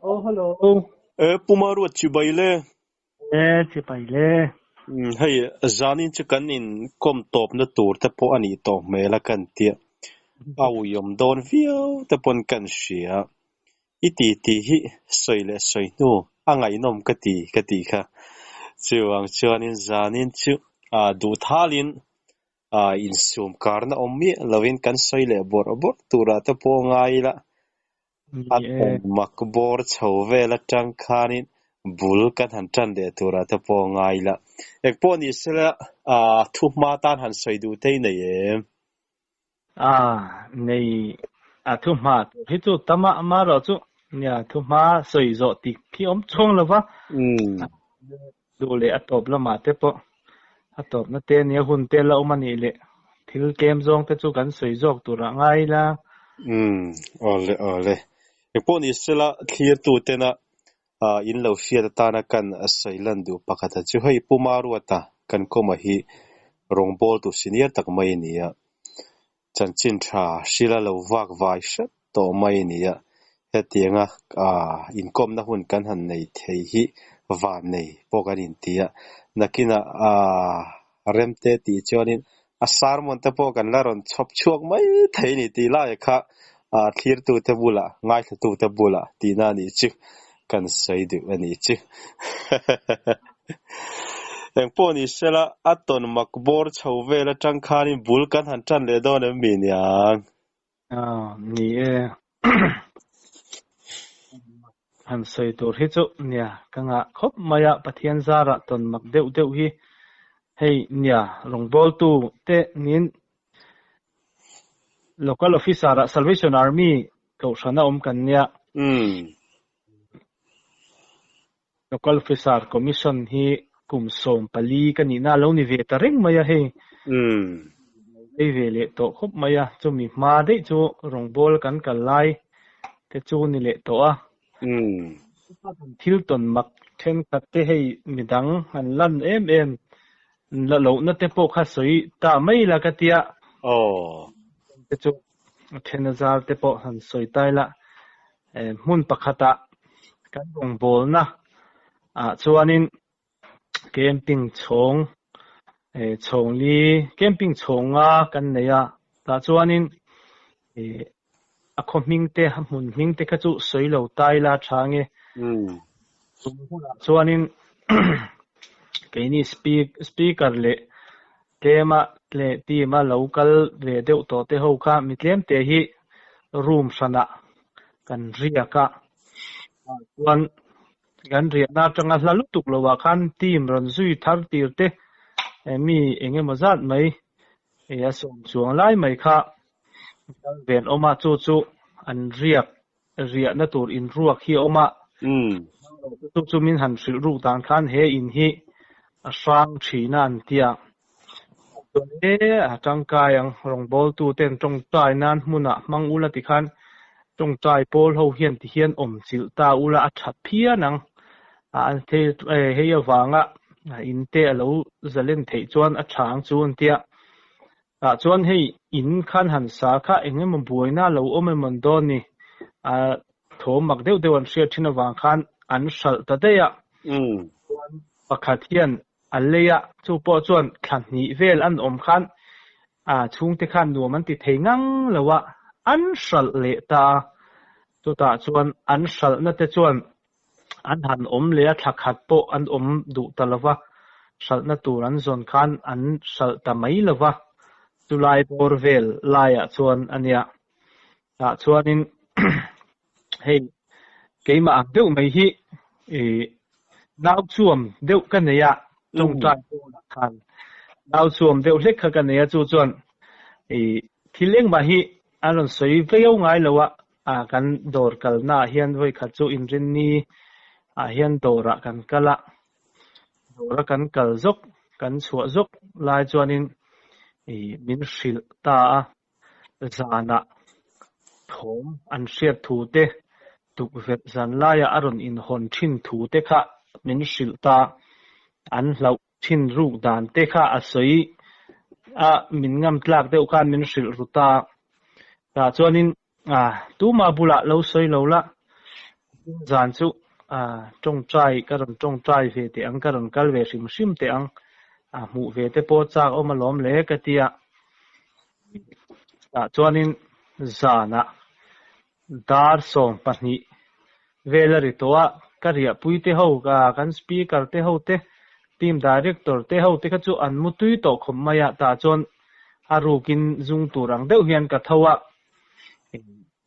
Oh, hello. E Puma ruat chibai le. E, chibai le. Hei zanin chu kan in kawm tawpna tur te pawh a nih tawh hmel a kan tia. A uiawm dawn viau te pawn kan hria. I ti ti hi sawi leh sawi hnu a ngaihnawm ka ti ka tih kha. Chuvang chuanin zanin chu duhthalin insum karna awm miah lovin kan sawi leh bawrh bawrh turah te pawh ngai ila. A tawn mak bawr chho vel atang khanin bul kan han tan leh turah te pawh ngai ila. Engpawh ni sela thuhma tan han sawi duh te i nei em? A nei a thuhma tur hi chu tam a, amaherawhchu nia thuhma sawi zawh tik hi awm chuang lo va. Duh leh a tawp lamah te pawh a tawpna te nia hun te la awm a nih leh thil tlem zawng te chu kan sawi zawk turah ngai ila. Umm, awle awle. Engpawh ni sela thlirtu tena in lo hriat atana kan sawi lan duh pakhata chu hei Pu Maruata kan kawma hi rawngbawltu senior tak mai a ni a. Chanchin tha hrila lo vak vai hrep tawh mai a ni a, hetianga inkawmna hun kan han nei thei hi van nei pawh kan inti a, nakinah remte tih chuanin a sermon te pawh kan la rawn chhawp chhuak mai thei a ni tih lai kha thlirtute bulah, ngaithlatute bulah tihna a nih chu kan sawi duh a nih chu. Engpawh ni sela, a tawn mak bawr chho vel atang khanin bul kan han tan leh dawn em mi niang? Ah, ni e. Han sawi tur hi chu nia ka ngah khawp mai a, Pathian zarah tawn mak deuh deuh hi hei nia rawngbawltu te niin Local Officer ah Salvation Army kohhrana awm kan nia. Local Officer Commission hi kum 14 ka nihna a lo ni ve ta reng mai a hei. Lo rei ve leh tawh khawp mai a, chumi hma daih chu rawngbâwl kan kal lai te chu ni leh tawh a. Thil tawn mak thenkhat te hei midang an lan em em la lohna te pawh kha sawi ta mai la ka tia. Te chu a then a zar te pawh han sawi ta ila. Hmun pakhatah kan rawngbawlna ah chuanin camping chhawng chhawng li camping chhawnga kan nei a tah chuanin a khaw hming te a hmun hming te kha chu sawi lo ta ila tha nge chung hunah chuanin keini speaker leh tlema leh team a lo kal ve deuh tawh te ho kha mi tlem te hi room hranah kan riak a chuan kan riahna atanga hla lutuk lovah khan team rawn zui thar tir te mi eng emaw zat mai a sawm chuang lai mai kha kal ve an awm a chu chu an riak riahna tur inruak hi a awm a chu chu min han hrilh ruk dan khan he in hi a hrang thin a an tia chuan e a tangkai ang rawngbawltu ten tawngtai nan hmunah hmang ula tikhan tawngtai pawl ho hian tihian awm chilh ta ula a tha phian ang an hei avanga in te a lo zalen theih chuan a tha ang chu an tia Tah chuan hei in khan han sa kha eng emaw buaina lo awm emaw an dawn ni. A thawm mak deuh deuh an hriat thin avang khan an hralh ta daih a. Chuan pakhat hian a lei a, chu pawh chuan thla hnih vel an awm khan a chhungte khan nuam an ti thei ngang lo a, an hralh leh ta a. Chutah chuan an hralhna te chuan An han awm leh a thla khat pawh an awm duh ta lo va, hralhna tur an zawn khan an hralh ta mai lo va, chulai bawr vel laiah chuan a nia. Tah chuanin hei keimah ang deuh mai hi ih nau chuam deuh ka nei a, tawngtai pawlah khan nau chuam deuh hlek kha ka nei a, chu chuan ih thil engmah hi a rawn sawi viau ngai lo a, A kan dawr kalna ah hian vawi khat chu inrinni ah hian dawrah kan kal a, dawra kan kal zawk kan chhuah zawk lai chuanin ih min hrilh ta a, zanah thawm an hriat thu te tukverh zan laiah a rawn inhawn thin thu te kha min hrilh ta a, an hlauh thin ruk dan te kha a sawi a, min ngam tlak deuh khan min hrilh ru ta a, tah chuanin. A, tuma bulah lo sawi lo la. Zan chu tawngtai ka rawn tawngtai ve teh ang, ka rawn kal ve hrim hrim teh ang, hmuh ve te pawh chak awm alawm le ka ti a. Tah chuanin zanah dar 12 vel a ri tawh a, ka riahpui te ho, kan speaker te ho te, team director te ho te kha chu an mu tui tawh khawp mai a, tah chuan a rukin zung tur ang deuh hian ka tho a.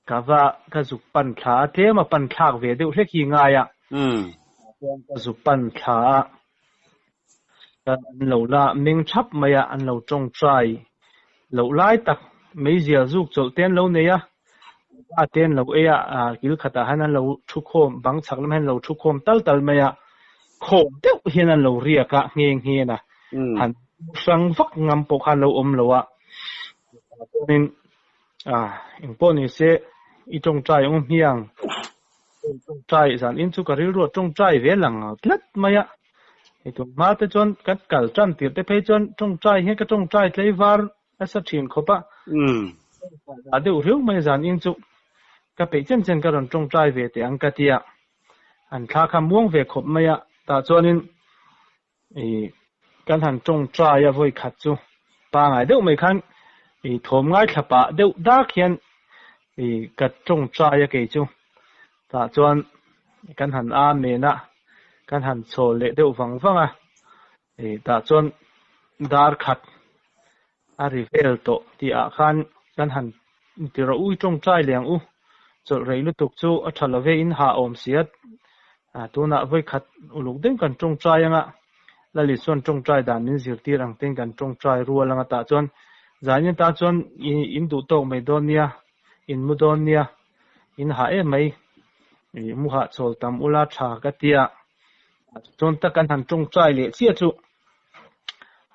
Ka va ka zuk pan thla a, tlem a pan thlak ve deuh hlek hi ngai a. Chuan ka zuk pan thla a, ka an lo la meng thap mai a, an lo tawngtai loh lai tak meizial zuk chawlh te an lo nei a, a te an lo ei a, kil khatah hian an lo thu khawm, bang chhak lamah hian an lo thu khawm tal tal mai a, khawm deuh hian an lo riak a, nghe nghe a, han hrang vak ngam pawh kha an lo awm lo a. Chuanin A, engpawh ni se, i tawngtai ung hmiang. Tawngtai zan in chu ka rilruah tawngtai ve lang tlat mai a. Hei tun hma te chuan kan kal tan tirh te phei chuan tawngtai hian ka tawngtai tlaivar nasa thin khawp a. Tawngtai dah deuh riau mai zan in chu ka peih chen chen ka rawn tawngtai ve teh ang ka ti a. An thla kha muang ve khawp mai a, tah chuanin I kan han tawngtai a vawi khat chu pangai deuh mai khan i thawm ngaithla pah deuh dak hian i ka tawngtai a kei chu. Tah chuan kan han amen a, kan han chhawl leh deuh vang vang a, i tah chuan dar khat a ri vel tawh tih ah khan kan han ti rawh u i tawngtai leh ang u, chawlh rei lutuk chu a tha lo ve in ha awm si a, tunah vawikhat uluk deuh kan tawngtai anga Lali chuan tawngtai dan min zirtir ang ten kan tawngtai rual anga tah chuan zanin tan chuan in duh tawk mai dawn nia, in mu dawn nia, in hah em mai, i mu hahchawl tam ula tha ka tia, chuan tak kan han tawngtai leh chiah chu.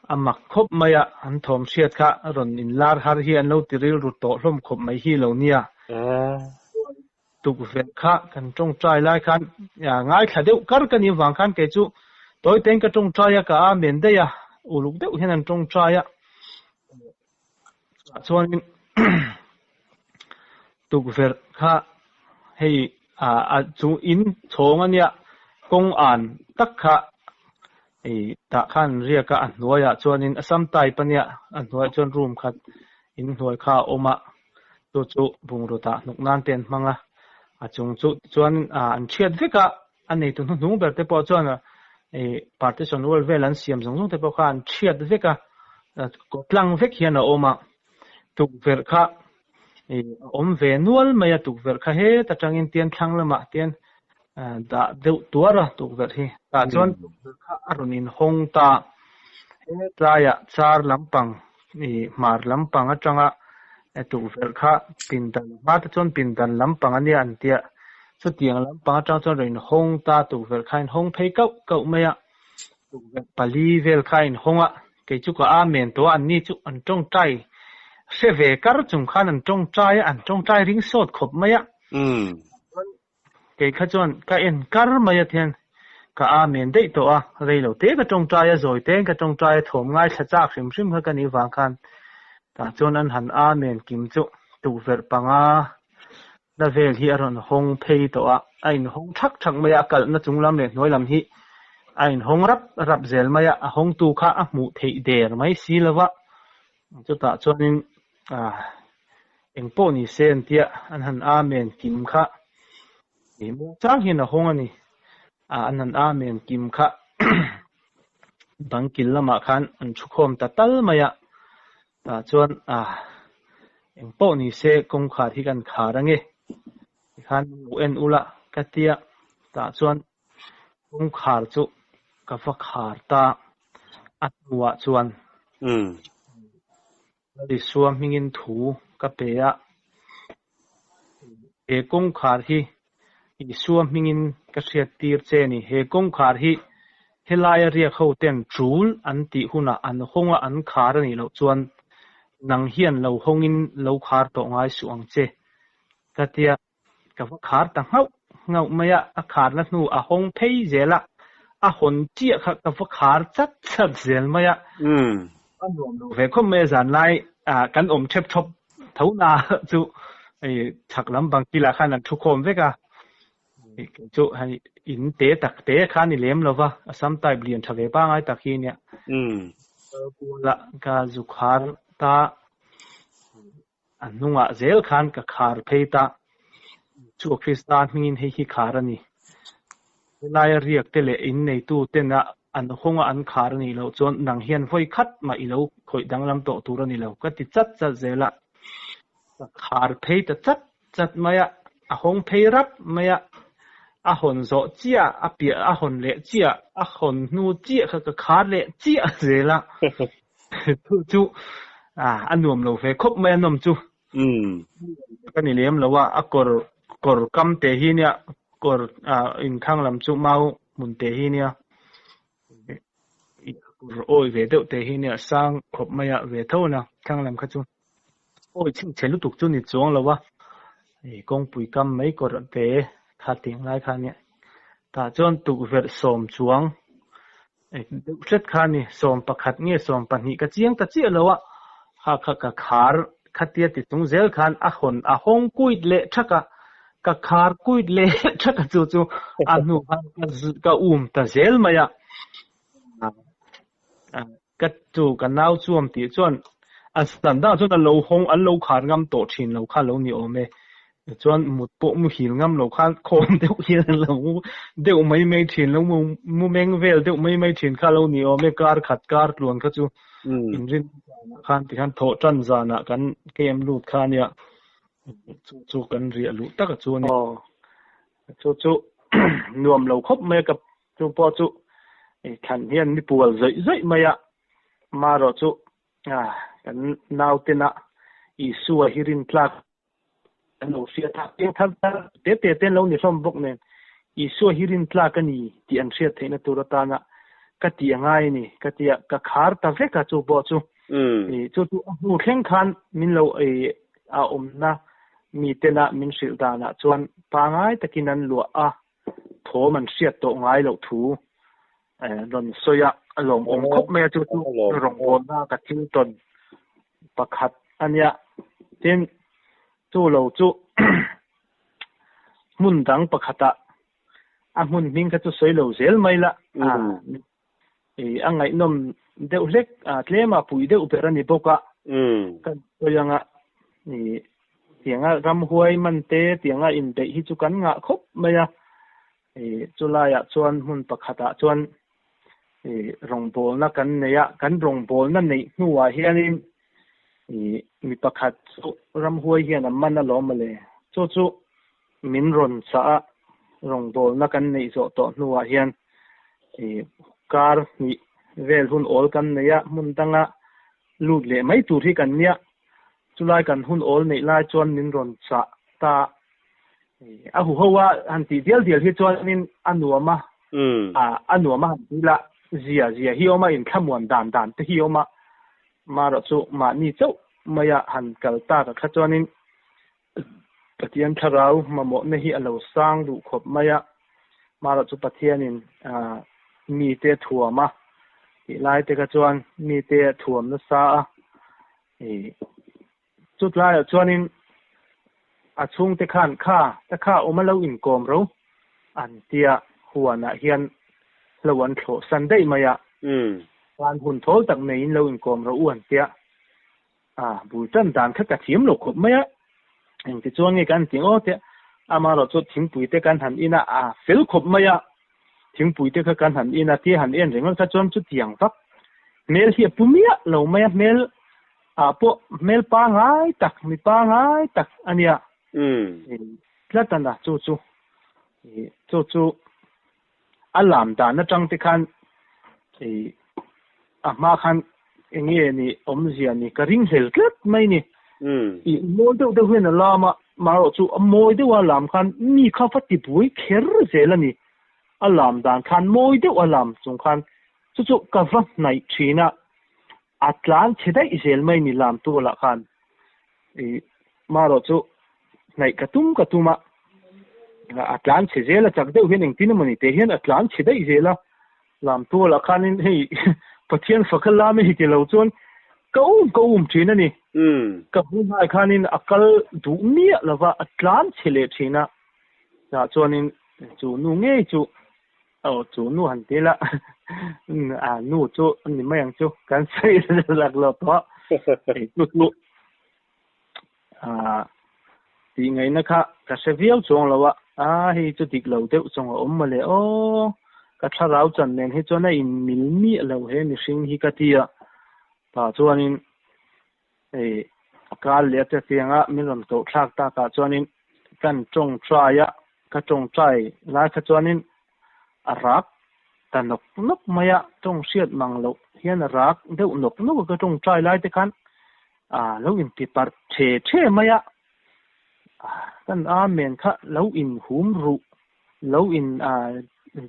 A mak khawp mai a, an thawm hriat kha rawn inlar har hi an lo ti rilru tawh hlawm khawp mai hi lo nia. Tukverh kha kan tawngtai lai khan ngaithla deuh kar ka nih vang khan kei chu tawi tein ka tawngtai a, ka amen daih a, uluk deuh hian an tawngtai a. Chuanin tukverh kha hei a chu in chhawng a nia kawng an tak kha hei tah khan riak a a hnuaiah chuanin a sam type a nia a hnuaiah chuan room khat in hnuai kha a awm a chu chu bungraw dah hnuk nan te an hmang a a chung chu tichuan an thiat vek a. A neitu hnuhnung ber te pawh chuan ih partition wall vel an siam zawng zawng te pawh kha an thiat vek a, kawtlang vek hian a awm a, tukverh kha ih a awm ve nual mai a, tukverh kha het atangin tian thlang lamah tian dah deuh tuar a tukverh hi, tah chuan tukverh kha a rawn inhawng ta, hetlaiah char lampang ih hmar lampang atanga tukverh kha pindan hma te chuan pindan lampang a nia an tia chutiang lampang atang chuan rawn inhawng ta tukverh kha a inhawng phei kauh kauh mai a tukverh pali vel kha a inhawng a kei chu ka amen tawh a anni chu an tawngtai hre ve kar chung khan an tawngtai a an tawngtai ring sawt khawp mai a. Kei kha chuan ka en kar mai a thian ka amen daih tawh a, rei lo te ka tawngtai a, zawi tein ka tawngtai a, thawm ngaithla chak hrim hrim kha ka nih vang khan tah chuan an han amen kim chu tukverh panga na vel hi a rawn hawng phei tawh a, a inhawng thak thak mai a, a kalhna chung lam leh hnuai lam hi a inhawng rap rap zel mai a, a hawngtu kha a hmuh theih der mai si lo va, chutah chuanin ah Engpawh ni se an tia an han Amen kim kha ih muang chang hian a hawng a ni. Ah an han Amen kim kha bang kil lamah khan an thu khawm ta tal mai a. Tah chuan ah engpawh ni se kawngkhar hi kan khar ange tikhan lo en ula ka tia tah chuan kawngkhar chu ka va khar ta a hnuah chuan. Isua hmingin thu ka pe a, he kawngkhar hi Isua hmingin ka hriattir che ni. He kawngkhar hi helaia riak ho ten tul an tih hunah an hawng a, an khar a nih loh chuan nang hian lo hawngin lo khar tawh ngai suh ang che ka tia. Ka va khar ta nghauh nghauh mai a, a kharna hnu a hawng phei zel a, a hawn chiah kha ka va khar chat chat zel mai a. A nuam lo ve khawp mai a zanlai kan awm thep thawp tho na chu chhak lam bang kilah khan an thu khawm vek a. Chu hei in te tak te kha ni lem lova, Assam type lian tha ve pangai tak hi nia. Kal kual a ka zu khar ta, a hnungah zel khan ka khar phei ta. Chu Krista hmingin hei hi khar a ni. Helaia riak te leh in neitu tena an hawnga an khar a nih loh chuan nang hian vawi khat mah i lo khawih danglam tawh tur a ni lo ka ti chat chat zel a. Ka khar phei ta chat chat mai a, a hawng phei rap mai a, a hawn zawh chiah a piah a hawn leh chiah a hawn hnu chiah kha ka khar leh chiah zel a. Chu chu a nuam lo ve khawp mai a nawm chu. Ka ni lem lo a, a kawr kawr kam te hi nia kawr inthlang lam chu mau hmun te hi nia kawr awi ve deuh te hi nia sang khawp mai a ve tho na thlang lam kha chu awi chhingchhe lutuk chu ni chuang lo a, kawngpui kam mai kawr te kha tiang lai kha nia tah chuan tukverh sawm chuang Deuh hret kha a ni, 11 nge 12 ka chiang ta chiah lo a, kha kha ka khar khatia ti chung zel khan a hawn a hawng kuit leh thak a, ka khar kuit leh thak a chu chu a hnu khan ka um ta zel mai a, ka chu ka nau chuam tih chuan a san dangah chuan a lo hawng an lo khar ngam tawh thin lo kha lo ni awm e. Chuan mut pawh muhil ngam lo khan khawm deuh hian an lo deuh mai mai thin lo mu mu meng vel deuh mai mai thin kha lo ni awm e kar khat kar tluan kha chu inrin zanah khan tikhan thawh tan zanah kan kem lut kha ania chu chu kan riah luh taka chu a ni. Aw chu chu nuam lo khawp mai a ka chu pawh chu thlan hian mi pual zawih zawih mai a marawh chu kan nautena Isua hi rintlak An lo hriat a, eng thar thar te te te an lo ni hlawm bawk nen, Isua hi rintlak a ni tih an hriat theihna tur atana ka tih a ngai a ni ka ti a, ka khar ta vek a chu pawh chu. Chu chu a hnu thleng khan min lo a awmna mitena min hrilh danah chuan pangai takin an luah a, thawm an hriat tawh ngai loh thu rawn sawi a, a lawmawm khawp mai a chu chu rawngbawlna ka thil tawn pakhat a nia. Tin, chu lo chu hmun dang pakhatah a hmun hming kha chu sawi lo zel mai la, a ngaihnawm deuh hlek tlema pui deuh ber a ni bawk a, kan sawi anga tianga ramhuai man te tianga inbeih hi chu kan ngah khawp mai a, chulaiah chuan hmun pakhatah chuan rawngbawlna kan nei a, kan rawngbawlna neih hnuah hianin mi pakhat chu ramhuai hian a man alawm mawle, chu chu Min rawn chah a, rawngbawlna kan neih zawh tawh hnuah hian kar hnih vel hun awl kan nei a, hmun danga lut leh mai tur hi kan nia. Chulai kan hun awl neih lai chuan min rawn chah ta. A huho a han tih dial dial hi chuanin a nuam a, a nuam a han ti la, zia zia hi awm a, inthlamuan dan dan te hi awm a, marawh chu mahni chauh maia han kal tak a kha chuanin Pathian thlarau mamawhna hi a lo sang duh khawp mai a, marawh chu Pathianin mite a thuam a tih lai te kha chuan mite a thuam nasa a, chutlaiah chuanin a chhungte khan kha ta kha awm a lo inkawm ro an tia huanah hian hlo an thlawh san daih mai a, khan hun thawl tak neiin lo inkawm ro u an tia. A, bul tan dan kha ka thiam lo khawp mai a, engti chuan nge kan ti aw teh, amaherawh chu thingpui te kan han in a, a fel khawp mai a, thingpui te kha kan han in a, tia han en ringawt kha chuan chutiang vak hmel hi a pu miah lo mai a, hmel ah pawh hmel pangai tak, mi pangai tak a nia, tlat a na chu chu, chu chu. A lam dan atang te khan ih a hma khan eng nge ni awmzia ni ka ring hlel tlat mai ni. Ih mawi deuh deuh hian a lam a, marawh chu a mawi deuh a lam khan mi kha va ti buai kher zel a ni. A lam dan khan mawi deuh a lam chung khan chu chu ka va hnaih thin a, a tlan chhe daih zel mai ni lam tualah khan ih marawh chu hnaih ka tum ka tum a, a tlan chhe zel a chak deuh hian engtin emaw ni teh hian a tlan chhe daih zel a, lam tualah khanin hei Pathian faka lam hi ti lo chuan ka um ka um thin a ni. Ka hmu hnai khanin a kal duh miah lova a tlan chhe leh thin a, tah chuanin. Chu nu ngei chu aw chu nu han ti ila a nu chu a ni mai ang chu kan sawi laklawh tawh hei chu chu ah tih ngaihna kha ka hre viau chuang lo a a hei chu dik lo deuh chuang a awm mawle aw ka thlarau chan nen hi chuan a in mil miah lo he mihring hi ka ti a tah chuanin hei a kal leh a chatianga min rawn koh thlak takah chuanin kan tawngtai a ka tawngtai lai kha chuanin a rak ta nawk nawk mai a tawng hriat mang loh hian a rak deuh nawk nawk a ka tawngtai lai te khan ah lo inti parh the the mai a ah kan amen kha lo inhum ruh lo in ah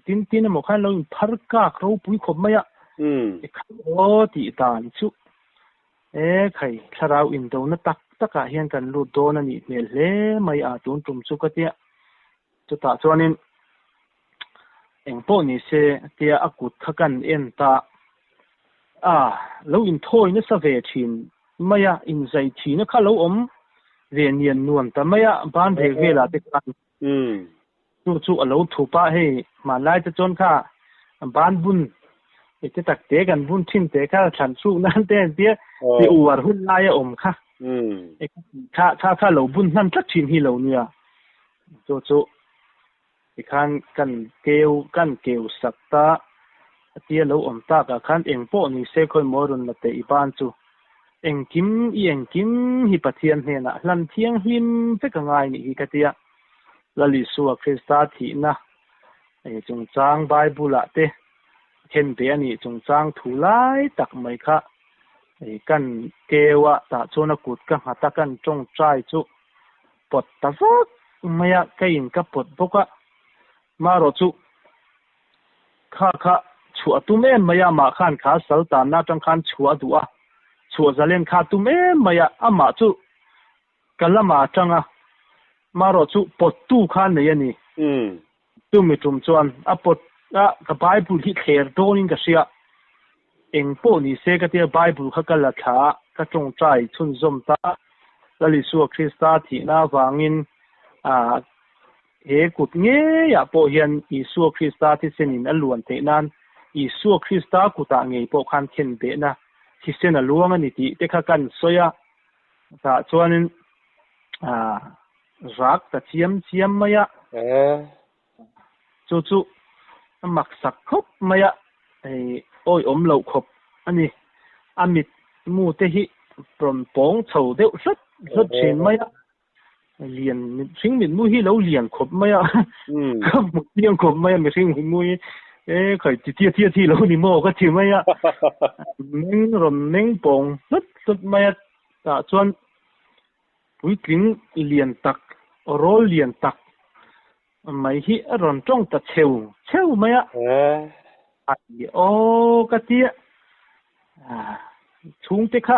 tin tin emaw khan lo in phar kak ropui khawp mai a aw tih dan chu e khai thlarau indona tak takah hian kan lut dawn a nih hmel hle mai a tun tum chu ka tia chutah chuanin eng pawh ni se tia a kut kha kan en ta a lo inthawi nasa ve thin mai a inzai thina kha lo awm ve nian nuan ta mai a ban rek velah te khan Chu chu a lo thup a, hei hmanlai te chuan kha ban bun i te tak te kan bun thin te kha thlan chhuk nan te an tia ti uar hun lai a awm kha. Kha kha kha lo bun hman tlat thin hi lo nia. Chu chu tikhan kan keu kan keu sak ta a tia lo awm tak ah khan eng pawh ni se khawi maw rawn la teh i ban chu. Engkim i engkim hi Pathian hnenah hlan thianghlim vek a ngai nih hi ka tia. Lal Isua Krista thihna chungchang Bible-ah te khen ve a nih chungchang thu lai tak mai kha kan keu a, tah chuan a kut ka nghat a, kan tawngtai chu pawt ta vak mai a, ka in ka pawt bawk a, marawh chu kha kha chhuah a tum em mai a, amah khan kha sal tanna atang khan chhuah a duh a, chhuah zalen kha a tum em mai a, amah chu Ka lamah atang a, marawh chu pawttu kha nei a ni. Chumi tum chuan a pawt a, ka Bible hi thler dawnin ka hria. Eng pawh ni se ka tia Bible kha ka la thla a, ka tawngtai chhunzawm ta. Lal Isua Krista thihna avangin a he kut ngeiah pawh hian Isua Krista thisenin a luan theih nan Isua Krista kutah ngei pawh khan khenbehna thisen a luang a ni tih te kha kan sawi a. Tah chuanin ah rak ta chiam chiam mai a. Chu chu a mak sak khawp mai a, hei awi awm loh khawp a ni. A mit mu te hi rawn pawng chho deuh hlat hlat thin mai a. Lian mihring mitmu hi lo lian khawp mai a. Ka hmu chiang khawp mai a mihring mitmu hi e khai ti tia tia thi lo ni maw ka ti mai a. Meng rawn meng pawng hlat hlat mai a. Tah chuan puitling lian tak, rawl lian tak mai hi a rawn tawng ta cheu cheu mai a. Ai aw ka ti a, chhungte kha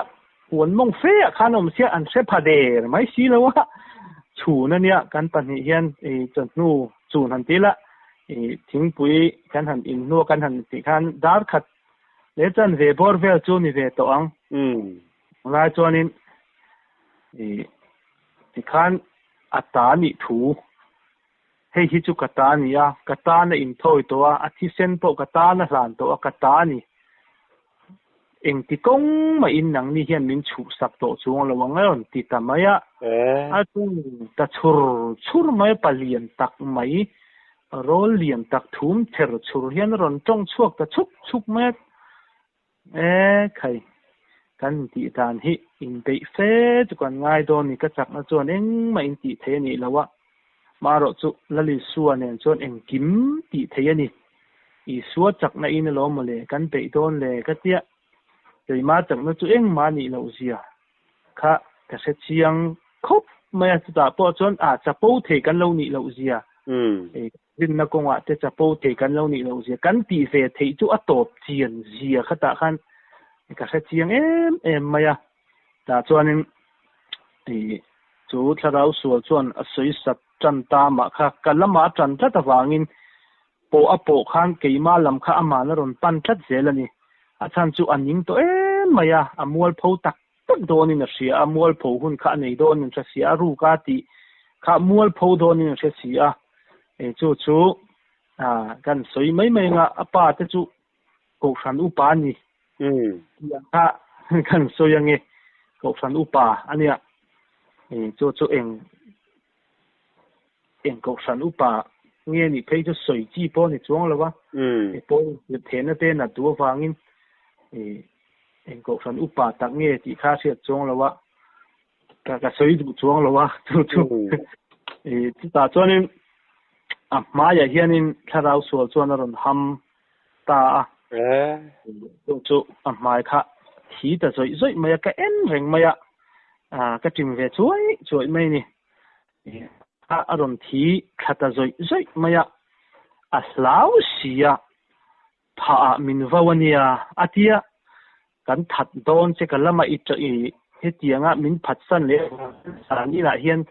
huan mawng fe ah khan a awm sia, an hre pha der mai si lo a. Chhun a nia, kan pahnih hian chawhnu chhun han ti ila, thingpui kan han inhnu a kan han tih khan dar khat leh chuan ve bawr vel chu ni ve tawh ang. Lai chuanin ih tikhan a ta nih thu hei hi chu ka ta a ni a, ka tan a inthawi tawh a, a thisen pawh ka tan a hlan tawh a, ka ta a ni. Engti kawng mahin nangni hian min chhuhsak tawh chuang lo ang a rawn ti ta mai a. A tung ta chhur chhur mai a, palian tak mai, rawl lian tak thum ther chhur hian a rawn tawng chhuak ta chhup chhup mai a. E khai, kan intih dan hi inbeih fe chu kan ngai dawn ni, ka chakna chuan engmah intih thei a nih lo a, marawh chu Lal Isua nen chuan engkim tih thei a ni. Isua chakna in alawm mawle kan beih dawn le ka tia, keimah chakna chu engmah a nih loh zia kha ka hre chiang khawp mai a, chutah pawh chuan a chapo thei kan lo nih loh zia Rinna kawngah te chapo thei kan lo nih loh zia kan tih ve theih chu a tawp chian zia khatah khan ka hre chiang em em mai a. Tah chuanin ih chu thlarau sual chuan a sawi sat tan ta mah kha ka lamah a tan tlat avangin pawh a pawh khan keimah lam kha amahna rawn pan tlat zel a ni. A chhan chu a ning tawh em mai a, a mualpho tak tak dawnin a hria a, mualpho hun kha a nei dawnin a hre si a, a ruk a tih kha mualpho dawnin a hre si a. Chu chu kan sawi mai mai anga a pa te chu Kohhran upa a ni. Tih ang kha kan sawi ange. Kohhran upa a nia. Chu chu eng eng Kohhran upa nge nih phei chu sawi chi pawh a ni chuang lo a. Pawl thehna te nat duh avangin eng Kohhran upa tak nge tih kha a hriat chuang lo a. Ka ka sawi duh chuang lo a chu chu chutah chuanin a hmaiah hianin thlarau sual chuan a rawn ham ta a chu chu a hmai kha thi ta zawih zawih mai a ka en reng mai a ka ṭim ve chuai chuai mai a ni a rawn thi thla ta zawih zawih mai a a hlau si a Thah ah min vo a nia, a tia. Kan that dawn che ka lama i i hetianga min phatsan leh zan inah hian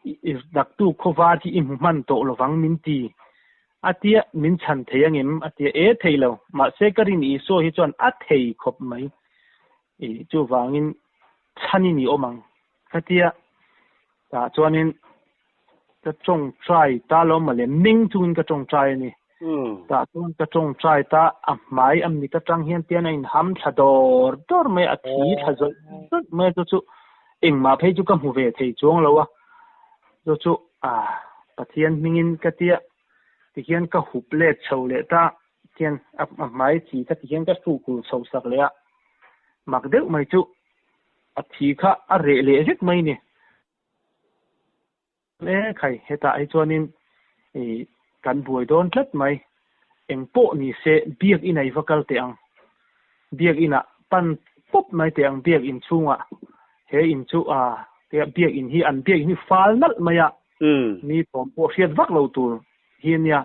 i naktu khawvar hi i hmu hman tawh lovang min ti. A tia, min chhan thei angem? A tia, e thei lo, mahse ka rin Isua hi chuan a thei khawp mai. I chuvangin chhanin i awm ang. Ka tia, tah chuanin Ka tawngtai ta lo mawle, meng chungin ka tawngtai a ni. Tah chuan ka tawngtai ta, a hmai a mit atang hian tian a inham thla dawr dawr mai a, a thi thla zawih zawih mai a, chu chu engmah phei chu ka hmu ve thei chuang lo a, chu chu Pathian hmingin ka tia tihian ka hup let chho leh ta, tian a hmai thi kha tihian ka hrukul chho sak leh a, mak deuh mai chu a thi kha a reh leh vek mai a ni. E khai, hetah hi chuanin i kan buai dawn tlat mai. Eng pawh ni se biakinn a i va kal teh ang. Biakinn ah pan pawp mai teh ang biakinn chhungah. He in chu a tia biakinn hi an biakinn hi fal nalh mai a, mi thawm pawh hriat vak lo tur hi a nia.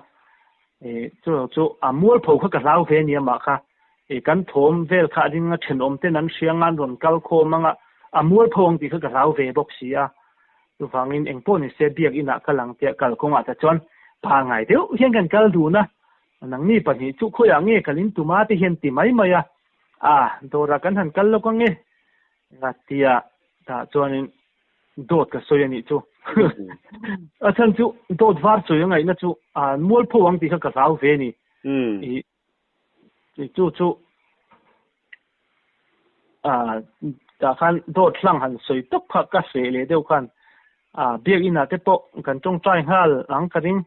E chu lo chu a mualpho kha ka hlau ve ania mah kha. E kan thawm vel kha a ding a thenawm ten an hria anga an rawn kal khawm anga a mualpho ang tih kha ka hlau ve bawk si a. Chuvangin eng pawh ni se biak inah kal ang tia kal kawngah te chuan pangai deuh hian kan kal dun a. Nangni pahnih chu khawiah nge kal in tum a te hian ti mai mai a. A dawrah kan han kal lawk ange nga tia tah chuanin dawt ka sawi a nih chu. A chhan chu dawt var sawi a ngaihna chu a mualpho ang tih kha ka hlau ve a ni. I chu chu a tah khan dawt hlang han sawi tawp kha ka hreh leh deuh khan a biakinn ah te pawh kan tawngtai nghal ang ka ring.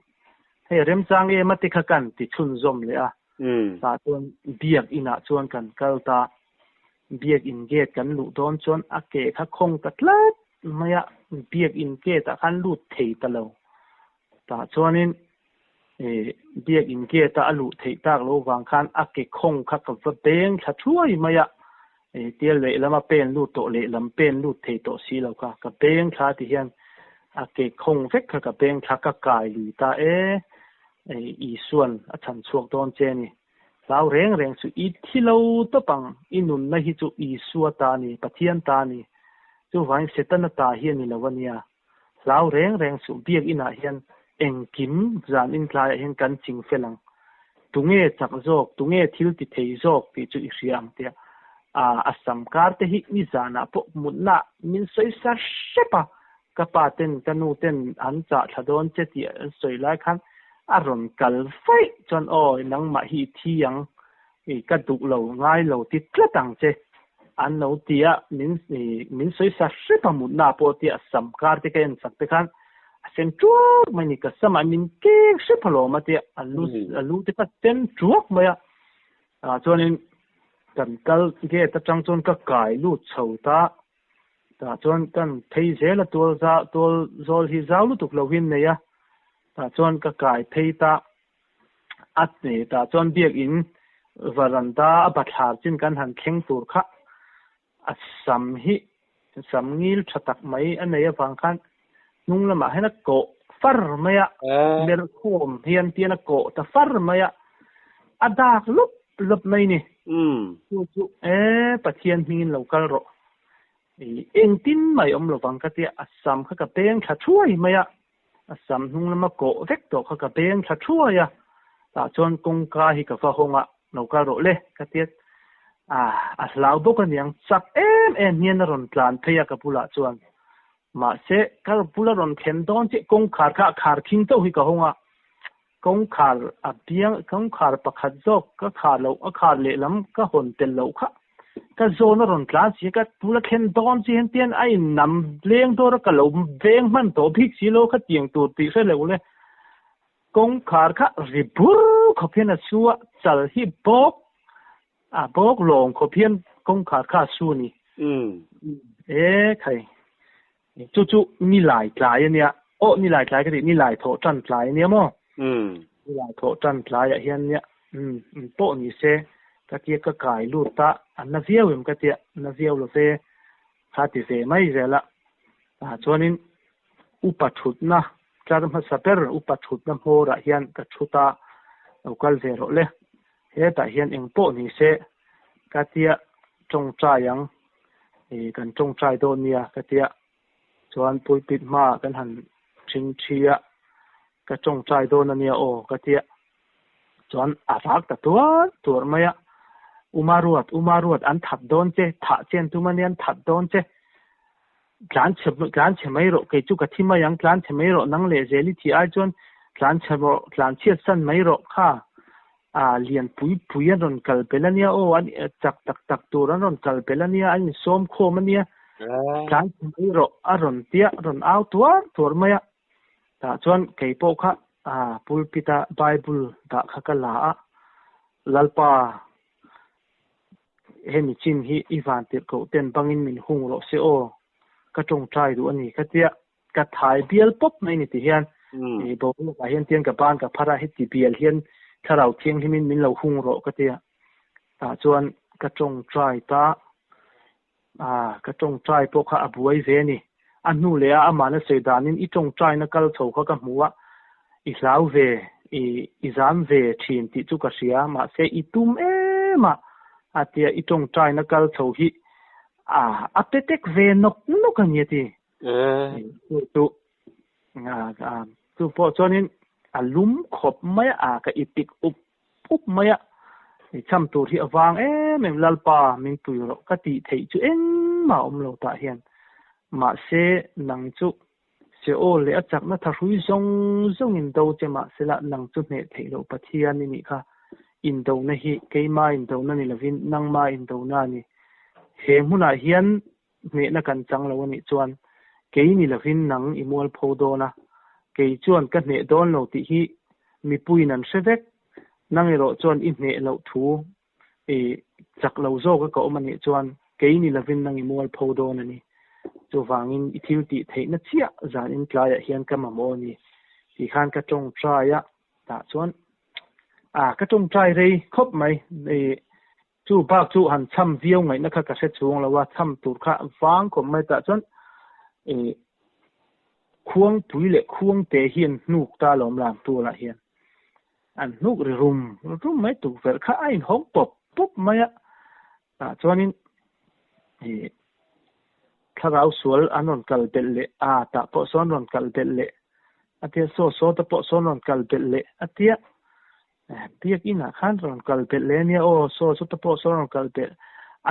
Hei remchang em a te kha kan ti chhunzawm leh a. Tah chuan biakinn ah chuan kan kal ta. Biakinn gate kan luh dawn chuan a ke kha khawng ta tlat mai a, biakinn gate ah khan lut thei ta lo. Tah chuanin ih biakinn gate a a luh theih tak lo vang khan a ke khawng kha ka va beng thla thuai mai a, ih tia lehlam a pen lut tawh lehlam pen lut thei tawh si lo kha ka beng thla ti hian a ke khawng vek kha ka beng thla ka kai lui ta e, ih Isuan a chhan chhuak dawn che a ni. Hlau reng reng chu i thi lo tawp ang, i nunna hi chu Isua ta a ni, Pathian ta a ni. Chuvangin Setana ta hi a ni lo a nia. Hlau reng reng suh, biakinah hian engkim zan intlaiah hian kan ching fel ang. Tunge chak zawk, tunge thil ti thei zawk tih chu i hria ang tia. A sam kar te hi nizanah pawh mutna min sawi sa hrep a, Ka pa ten ka nu ten an chah thla dawn che tih an sawi lai khan a rawn kal vaih chuan aw nangmah hi i thi ang i ka duh lo ngai lo ti tlat ang che an lo ti a min i min sawi sa hrep a mutna pawh tia a sam kar te ka en sak te khan a sen tuak mai ni ka samah min kek hrep alawm a tia a lu a lu te kha sen tuak mai a ah chuanin kan kal gate atang chuan ka kai lut chho ta. Tah chuan kan phei zel a tual za tual zawl hi zau lutuk lo hi an nei a, tah chuan ka kai phei ta a tah chuan biakinn varanda a bathlar chin kan han thleng tur kha a sam hi sam ngil tha tak mai a nei avang khan hnung lamah hian a kawh far mai a, merkhawm hian tian a kawh ta far mai a, a dak lawp lawp mai ni. Chu chu e Pathian hmingin lo kal rawh. I engtin mai awm lovang ka tia, a sam kha ka beng thla thuai mai a, a sam hnung lama kawh vek tawh kha ka beng thla thuai a, tah chuan kawngka hi ka va hawng a, lo kal rawh le ka tia, a a hlau bawk aniang chak em em hian a rawn tlan phei a ka bulah chuan. Mahse, ka bula rawn thlen dawn chiah kawngkhar kha a khar khing chauh hi ka hawng a. Kawngkhar a biang kawngkhar pakhat zawk ka khar loh a khar lehlam ka hawn tel loh kha ka zawn a rawn tlan si a ka bula thlen dawn chi hian tian a in nam leng dawr a ka lo veng hman tawh bik si lo kha tiang tur tih hre lo le kawngkhar kha ri bur khawp hian a su a chal hi bawk a bawk lawng khawp hian kawngkhar kha a su a ni. E khai Chu chu nilai tlai a nia. Aw nilai tlai ka tih nilai thawh tan tlai a nia maw? Nilai thawh tan tlaiah hian nia umm umm pawh ni se ka tia ka kai lut a, a na viau em ka tia na viau lo ve kha ti ve mai zel a. Tah chuanin upa thutna tlar hmasa ber upa thutna hmawrah hian ka thu ta lo kal ve rawh le. Hetah hian eng pawh ni se ka tia tawngtai ang ih kan tawngtai dawn nia ka tia chuan pulpit hmaah kan han thing thi a ka tawngtai dawn ania aw ka tia chuan a rak ta tuar tuar mai a Uma ruat Uma ruat an that dawn che thah chen tum ania an that dawn che tlan chhe tlan chhe mai rawh kei chu ka thi mai ang tlan chhe mai rawh nang leh zel i thih ai chuan tlan chhe rawh tlan chhiat san mai rawh kha a lian pui pui an rawn kal belh ania aw an chak tak tak tur an rawn kal belh ania an insawm khawm ania tlan chhe mai rawh a rawn tia rawn au tuar tuar mai a tah chuan kei pawh kha a pulpit a bible dah kha ka la a Lalpa hemi chin hi i van tirh koh ten bangin min hung rawh se aw ka tawngtai duh a ni ka tia ka thai bial pawp mai ni ti hian i boruak ah hian tian ka ban ka phar a heti bial hian thlarau thianghlim in min lo hung rawh ka tia tah chuan ka tawngtai ta a ka tawngtai pawh kha a buai ve a ni a hnu leh a amahna sawi danin i tawngtaina kal chho kha ka hmu a i hlau ve i i zam ve thin tih chu ka hria mahse i tum em a a tia i tawngtaina kal chho hi a a pe tek ve nawk nawk a ni a ti. Chu chu chu pawh chuanin a lum khawp mai a, ka ipik up up mai a, i cham tur hi a vang em em Lalpa min pui rawh ka tih theih chu engmah a awm lo tah hian mahse nang chu Seol leh a chakna thahrui zawng zawng in do che mahsela nang chu hneh theih loh Pathian i nih kha indona hi keima indona ni lovin nangma indona a ni he hmunah hian hnehna kan chang lo a nih chuan kei ni lovin nang i mualpho dawn a, kei chuan ka hneh dawn lo tih hi mipuiin an hre vek. Nang erawh chuan i hneh loh thu i chak lo zawka ka awm a nih chuan kei ni lovin nang i mualpho dawn a ni. Chuvangin i thil tih theihna chiah zanin tlaiah hian ka mamawh a ni tih khan ka tawngtai a, tah chuan a ka tawngtai rei khawp mai. Chu bak chu han cham viau ngaihna kha ka hre chhung lo a, cham tur kha vang khawp mai tah chuan ih khuangpui leh khuangte hi an hnuk ta lawm lam tualah hian an hnuk ri rum rum mai tukverh kha a inhawng pawp pawp mai a, tah chuanin ih thlarau sual an rawn kal belh leh a tah pawh sawn rawn kal belh leh a tia saw saw te pawh sawn rawn kal belh leh a tia Biakinn ah khan rawn kal belh leh ania aw, saw chu te pawh saw rawn kal belh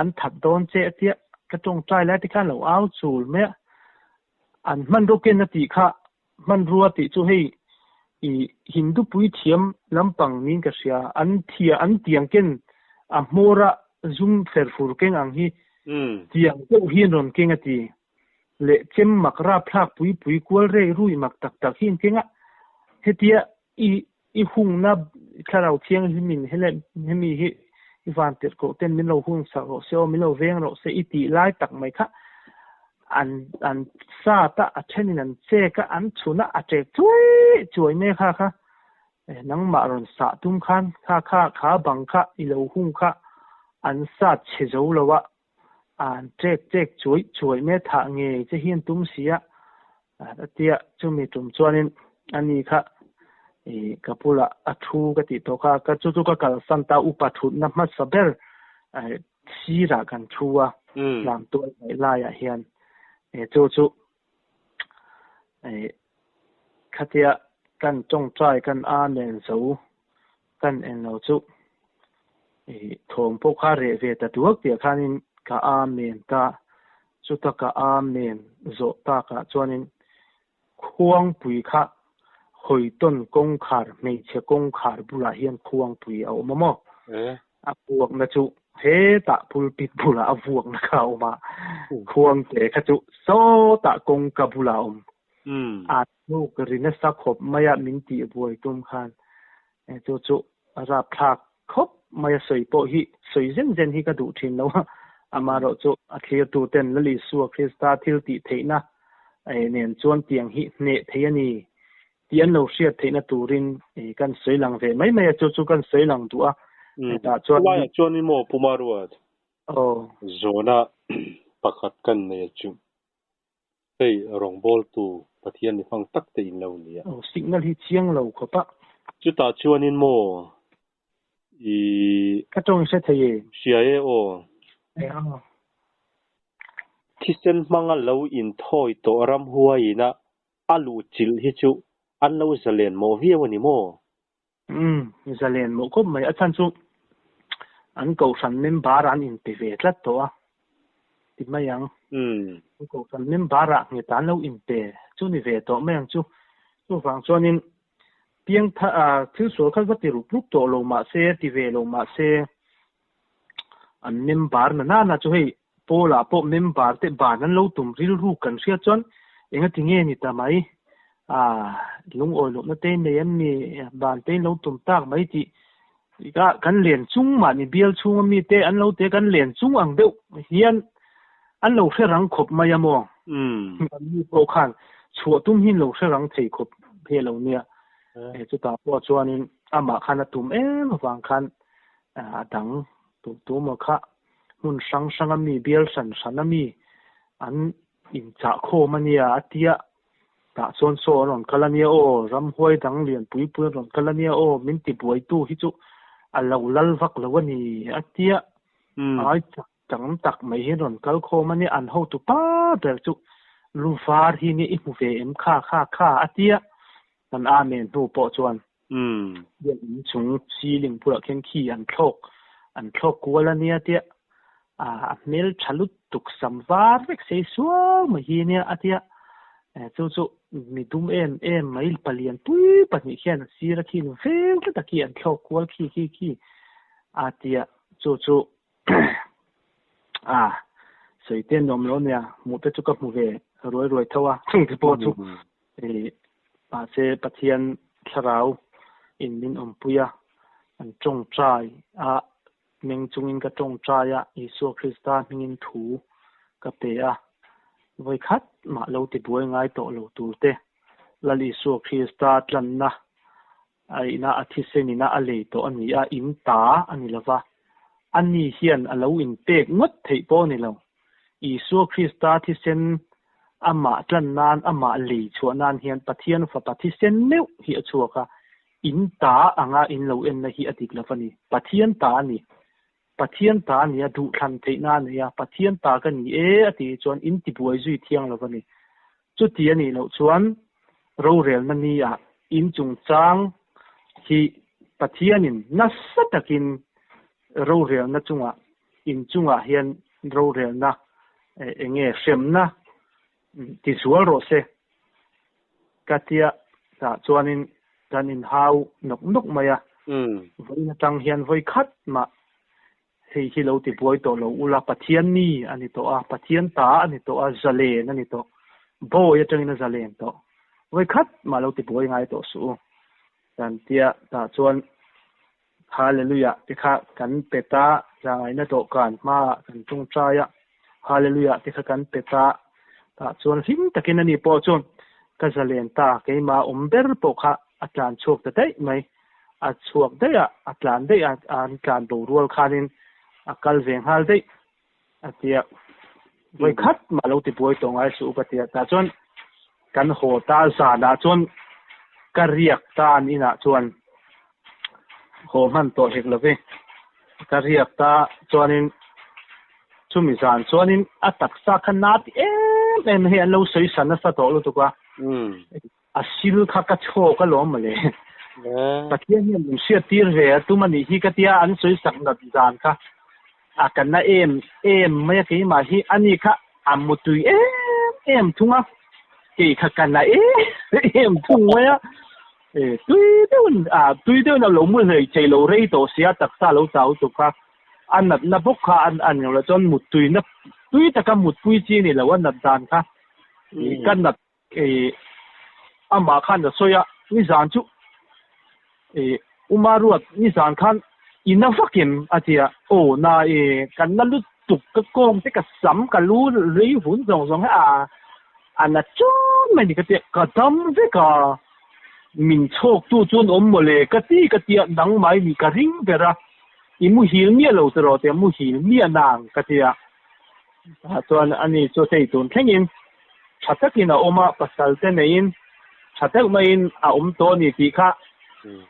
an that dawn che a tia ka tawngtai lai te khan lo au chul mai a, an hmanrua ken a tih kha hmanrua tih chu hei i Hindu puithiam lampang niin ka hria, an thia an tiang ken a hmawr a zum fer fur keng ang hi tiang deuh hi an rawn keng a ti leh chem mak rapthlak pui pui kual rei rui mak tak tak hi an keng a, hetia I i hungna thlarau thianghlimin hele hemi hi i van tirh koh ten min lo hung sak rawh se aw, min lo veng rawh se i tih lai tak mai kha an an sat a, a thenin an chek a, an chhun a, a ṭek chuai chuai mai kha kha nangmah rawn sah tum khan kha kha kha bang kha i lo hung kha an sat chhe zo lo a, an ṭek chek chuai chuai mai thah ngei che hian tum si a, A tia chumi tum chuanin ani kha ih ka bulah a thu ka tih tawh kha ka chu chu ka kalsan ta upa thutna hmasa ber sirah kan thu a lam tual hnaih laiah hian chu chu ih khatia kan tawngtai kan amen zo kan en lo chu ih thawm pawh kha reh ve ta duak tih ah khanin ka amen ta Chuta ka Amen zawh takah chuanin khuangpui kha Hawiton kawngkhar hmeichhe kawngkhar bulah hian khuangpui a awm a maw? A vuakna chu hetah pulpit bulah a vuakna kha a awm a, khuangte kha chu sawtah kawngka bulah a awm. A hnuk ri nasa khawp mai a min tih buai tum khan chu chu a rapthlak khawp mai a sawi pawh hi sawi zen zen hi ka duh thin lo a, amaherawh chu a thlirtu ten Lal Isua Krista thil tih theihna nen chuan tiang hi hneh thei a ni tih an lo hriat theihna turin kan sawi lang ve mai mai a, chu chu kan sawi lang duh a, hetah chuan. Chulaiah chuan i maw Pu Maruat? Aw. Zawhna pakhat kan nei a chu. Hei rawngbawltu Pathian mi hmang tak te in lo ni a. Aw signal hi chiang lo khawp a. Chutah chuanin maw i. Ka tawng hre thei e. Hria e aw. E aw. Thisen hmanga lo inthawi tawh ramhuaiin a a luhchilh hi chu an lo zalen mawh viau a ni maw? Umm, zalen mawh khawp mai. A chhan chu an kohhran member an inpe ve tlat tawh a ti mai ang. An kohhran member ah nghet an lo inpe chu ni ve tawh mai ang chu. Chuvang chuanin piang thil sual kha va ti rup rup tawh lo mah se, ti ve lo mah se, an member na nana chu hei Paul-ah pawh member te ban an lo tum rilru kan hriat chuan engati nge ni ta mai? Ah, lungawi lohna te nei an ni, ban te in lo tum tak mai tih ka kan len chung mahni bial chhunga mi te an lo te kan len chung ang deuh hian an lo hre rang khawp mai a maw? An mi pawh khan chhuah tum hi an lo hre rang thei khawp he lo nia. Chutah pawh chuanin amah khan a tum em avang khan a dang tu tu maw kha hmun hrang hrang a mi bial hran hran a mi an inchah khawm a nia a tia tah chuan saw a rawn kal a nia aw ramhuai dang lian pui pui a rawn kal a nia aw min ti buaitu hi chu a lo lal vak lo a ni a tia ai chak tam tak mai hi rawn kal khawm a nia an hotu pa ber chu lu var hi nia i hmu ve em kha kha kha a tia kan amen hnu pawh chuan Biak in chung ceiling bulah khian khi an thlawk an thlawk kual a nia tia a hmel tha lutuk sam var vek sei suau mai hi nia a tia chu chu mi dum em em mai palian pui pahnih khian a sir a khiin veng tlat a khi an thlawk kual khi khi khi a tia chu chu a sawi te an awm lo nia hmuh te chu ka hmu ve ruai ruai tho a chung te pawh chu Mahse Pathian thlarau in min awmpui a, an tawngtai a, meng chungin ka tawngtai a, Isua Krista hmingin thu ka pe a, vawikhat mah lo ti buai ngai tawh lo tur te, Lal Isua Krista tlanna a ina a thisen ina a lei tawh a ni a, in ta a ni lova, ani hian a lo inpek ngawt theih pawh a ni lo. Isua Krista thisen amah tlan nan, amah lei chhuah nan hian Pathian Fapa thisen meuh hi a chhuak a, in ta anga in lo enna hi a dik lo a ni. Pathian ta a ni. Pathian ta a ni a, duhthlan theihna a nei a, Pathian ta ka ni e a tih chuan in tibuai zui thiang lo a ni. Chuti a nih loh chuan rorelna ni ah in chungchang hi Pathianin nasa takin rorelna chungah in chungah hian rorelna eng nge hremna ti zual rawh se ka tia tah chuanin kan inhau nawk nawk mai a, vawiin atang hian vawi khat mah Hei hi lo ti buai tawh lo ula, Pathian mi a ni tawh a, Pathian ta a ni tawh a, zalen a ni tawh. Bawi atangin a zalen tawh. Vawi khat mah lo ti buai ngai tawh suh u. Kan tia tah chuan Hallelujah te kha kan pe ta, zahngaihna dawhkan hmaah kan tawngtai a, Hallelujah te kha kan pe ta, tah chuan hlim takin ani pawh chuan ka zalen ta, keimah awm ber pawh kha a tlan chhuak ta daih mai. A chhuak daih a, a tlan daih a, an tlan bo rual khanin a kal ve nghal daih a tia. Vawi khat mah lo ti buai tawh ngai suh u ka tia. Tah chuan kan haw ta zanah chuan ka riak ta an inah chuan haw hman tawh hek lo ve. Ka riak ta chuanin chumi zan chuanin a taksa kha na ti em em hei an lo sawi sa nasa tawh lutuk a. A sil kha ka chhawk alawm mawle. Pathian hian min hriat tir ve a tum a nih hi ka tia an sawi sak nat zan kha a ka na em em mai a keimah hi ani kha a mutui em em thung a kei kha ka na em em thung mai a. Tui deuhin ah tui deuhin a lo mu hlei thei lo rei tawh sia taksa lo chau tuk kha a natna bawk kha an an lo chuan muttuina tui taka mutpui chi ni lo a nat dan kha ka nat amah khan a sawi a nizan chu Uma ruat nizan khan i na vak em a ti a aw na e kan na lutuk ka kawng te ka sam ka lu rei vun zawng zawng hi a a na chun mai ni ka ti a ka dam vek a min chhawk tu chu an awm mawle ka ti ka ti a nangmah i nih ka ring ber a i muhil miah lo tiraw ti a muhil miah nang ka ti a. Tah chuan ani chu hei tun thlengin tha takin a awm a, pasal te neiin tha deuh maiin a awm tawh a ni tih kha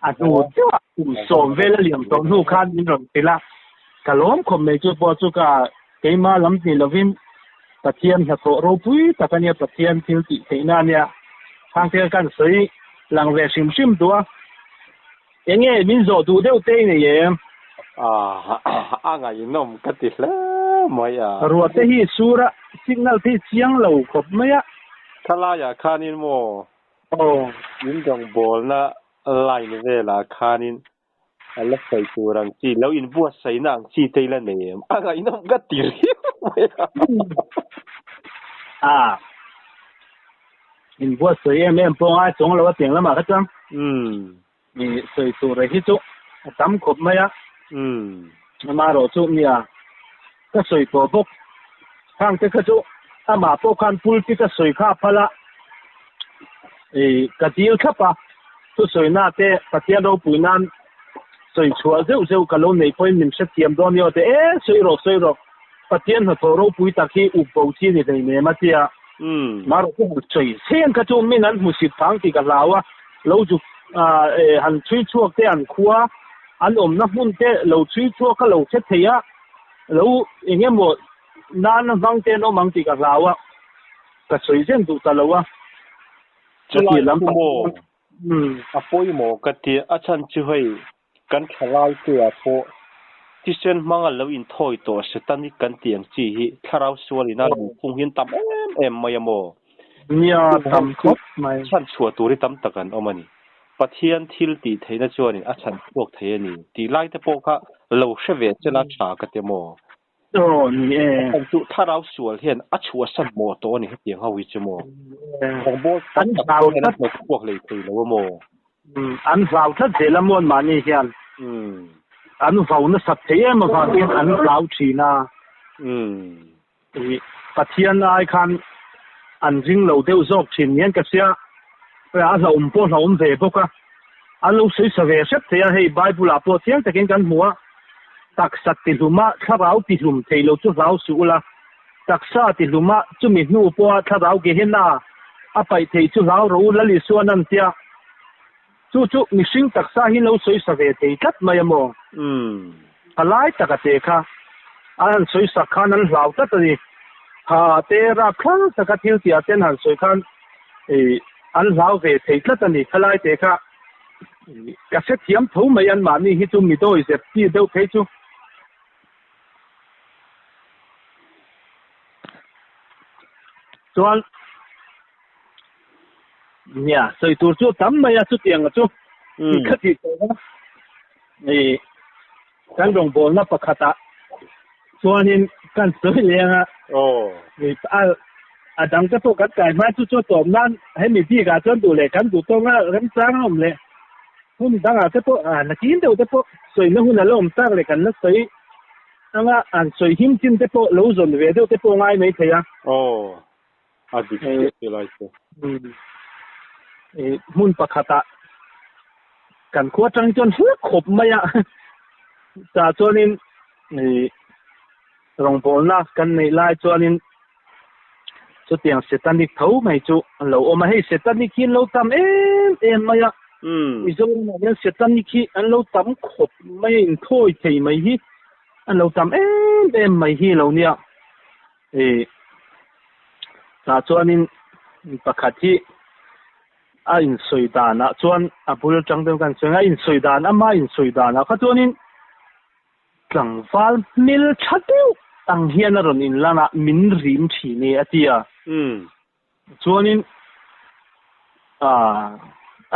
a hnu deuhah kum sawm vel a liam tawh hnu khan min rawn hrilh a, ka lawm khawp mai chu pawh chu ka keima lam ti lovin Pathian hnathawh ropui tak a nia, Pathian thil tih theihna a nia, Thangte kan sawi lang ve hrim hrim duh a. Enge min zawh duh deuh te i nei em? A ngaihnawm ka ti hle mai a. Ruah te hi sur a, signal te hi chiang lo khawp mai a. Thalaiah khanin maw? Aw. In rawngbawlna line velah khanin a la sawi tur ang chi, lo inbuatsaihna ang chi te i la nei em? A ngaihnawm ka ti riau mai a. A. Inbuatsaih em em pawh ngai chuang lo a tiang lamah kha chuan. Umm. I sawi tur hi chu a tam khawp mai a. Amaherawh chu nia ka sawi tawh bawk. Khang te kha chu amah pawh khan pulpit a sawi kha a phal a. I ka dil thlap a, thusawina te Pathian ropui nan sawi chhuah zeuh zeuh ka lo neih pawhin min hrethiam dawn nia te e sawi rawh sawi rawh Pathian hnathawh ropui tak hi up bo chi a ni hleinem a tia. Marawh chu han sawi seng kha chu min an hmusit phang tih ka hlau a. Lo zuk han chhui chhuak te an khua an awmna hmun te lo chhui chhuak a lo hre thei a, lo eng emaw nana hmang te an awm ang tih ka hlau a, ka sawi zen duh ta lo a. Chulai chu maw a pawimawh ka ti a chhan chu hei kan thalai te ah pawh thisen hmanga lo inthawi tawh satanic kan tih ang chi hi thlarau sual ina nunphung hi an tam em em mai a maw? Nia tam khawp mai. Chhan chhuah tur hi tam tak an awm a ni. Pathian thil tih theihna chuanin a chhan chhuak thei a ni tih lai te pawh kha lo hre ve chela tha ka ti maw? Aw ni e. A chhan chu thlarau sual hian a chhuahsan mawh tawh a ni hetiang ho hi chu maw? Rawngbawl tam tak pawh hian a hnawt chhuak lei thei lo a maw? An hlau tlat zel a mawn mahni hian. An vau nasat thei em avangin an hlau thin a. Pathian ai khan an ring lo deuh zawk thin hian ka hria. A hlauhawm pawh hlauhawm ve bawk a. An lo sawi sa ve hrep thei a, hei Bible ah pawh chiang takin kan hmu a, taksa tihluma thlarau tihlum thei lo chu hlau suh ula, taksa tihluma chumi hnu pawha thlarau Gehenna a paih thei chu hlau rawh u Lal Isuan an tia. Chu chu mihring taksa hi lo sawi sa ve thei tlat mai a maw? A lai taka te kha an han sawi sak khan an hlau tlat a ni. Ha te rapthlak taka thil tih ah ten han sawi khan an hlau ve thei tlat a ni. Khalai te kha ka hrethiam tho mai an mahni hi chu mi dawi zep chi deuh phei chu. Chuan nia sawi tur chu tam mai a chutiang chu ka tih tawh a. Kan rawngbawlna pakhatah chuanin kan sawi leng a. A dang te pawh kan kai hma chu chu tawp nan hemi bikah chuan duh leh kan duh tawng a remchang a awm leh hun dangah te pawh a nakin deuh te pawh sawina hun a la awm tak leh kan la sawi anga an sawi him chin te pawh lo zawn ve deuh te pawh ngai mai thei a. A dik chiah ti lai chu. Hmun pakhatah kan khua atang chuan hlak khawp mai a. Tah chuanin rawngbawlna kan neih lai chuanin chutiang satanic tho mai chu an lo awm a. Hei satanic hi an lo tam em em mai a. Mizoramah hian satanic hi an lo tam khawp mai a, inthawi thei mai hi an lo tam em em mai hi lo nia. Tah chuanin pakhat hi a insawi danah chuan a bul atang deuh kan sawi a, a insawi dan ama insawi danah kha chuanin tlangval hmel tha deuh ang hian a rawn inlan a, min rim thin e a ti a. Chuanin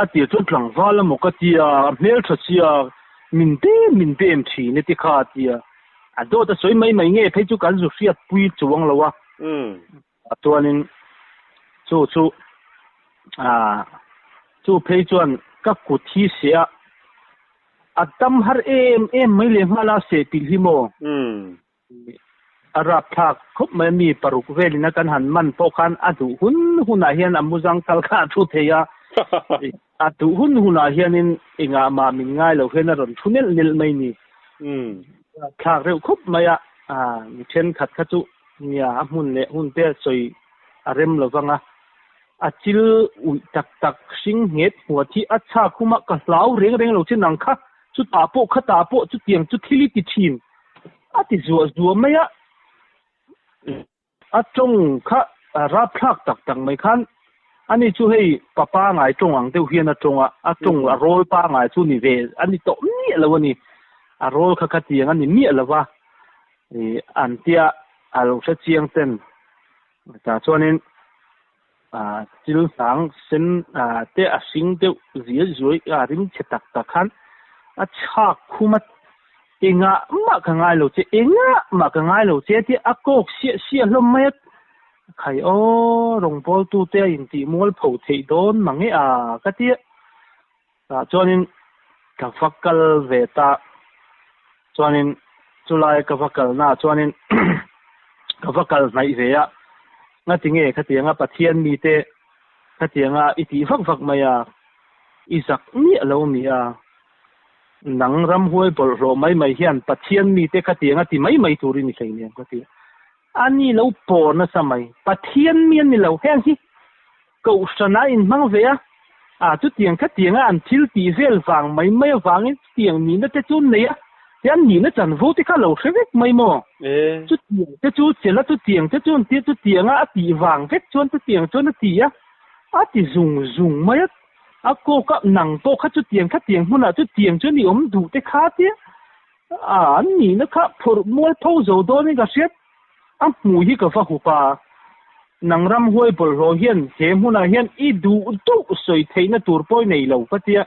A tir chuan tlangval emaw ka tia, a hmeltha sia, min bem min bem thin e ti kha a tia. A dawt a sawi mai mai nge phei chu kan zu hriatpui chuang lo a. Chuanin chu chu ah chu phei chuan ka kut hi se a, a dam har em em mai leh nghal a seh pilh hi maw? A rapthlak khawp mai a, mi paruk velin a kan han man pawh khan a duh hun hunah hian a muzang kal kha a thu thei a, a duh hun hunah hianin engah mah min ngai lo hian a rawn thu nelh nelh mai ni. Rapthlak reuh khawp mai a, mi thenkhat kha chu nia a hmun leh hun te sawi a rem lo vang a, a chil uih tak tak hring nghet hmuat hi a chhak hum a, ka hlau reng reng lo che nang kha, chutah pawh khatah pawh chutiang chu thil i ti thin. A ti zuah zuah mai a, a tawng kha rapthlak tak tak mai khan ani chu hei pa pangai tawng ang deuh hian a tawng a, a tawng a rawl pangai chu ni ve a ni tawh miah lo a ni, a rawl kha khatiang a ni miah lo va, ih an tia a lo hre chiang ten tah chuanin ah thil hnang sen ah te a hring deuh zia zuai a ring chhe tak tak khan a chhak khum a engah mah ka ngai lo che engah mah ka ngai lo che tia a kawk siah siah hlawm mai a khai aw rawngbawltu te a intih mual pho theih dawn mang e a ka tia tah chuanin ka va kal ve ta chuanin chulai ka va kalna ah chuanin ka va kal hnaih ve a ngatinge khatianga Pathian mite khatianga i tih vak vak mai a i zak miah lo mi a nang ramhuai bawlhhlawh mai mai hian Pathian mite khatianga ti mai mai turin i hleinem ka ti a ni lo pawr nasa mai Pathian mi a ni lo heng hi Kohhran a inhmang ve a, a chutiang khatiang a an thil tih vel vang mai mai avangin chutiang nihna te chu an nei a, ti an nihna chanvo te kha lo hre vek mai maw? Chutiang te chu chela chutiang te chu an tia chutiang a a tih vang vek chuan chutiang chuan a ti a, a ti zung zung mai a, a kawk a nang pawh kha chutiang khatiang hmunah chutiang chuan i awm duh te kha tia a an nihna kha phawrh mual pho zo dawnin ka hriat. A hmuh hi ka va hup a, nang ramhuai bawlhhlawh hian he hmunah hian i duh duh sawi theihna tur pawh i nei lo ka tia,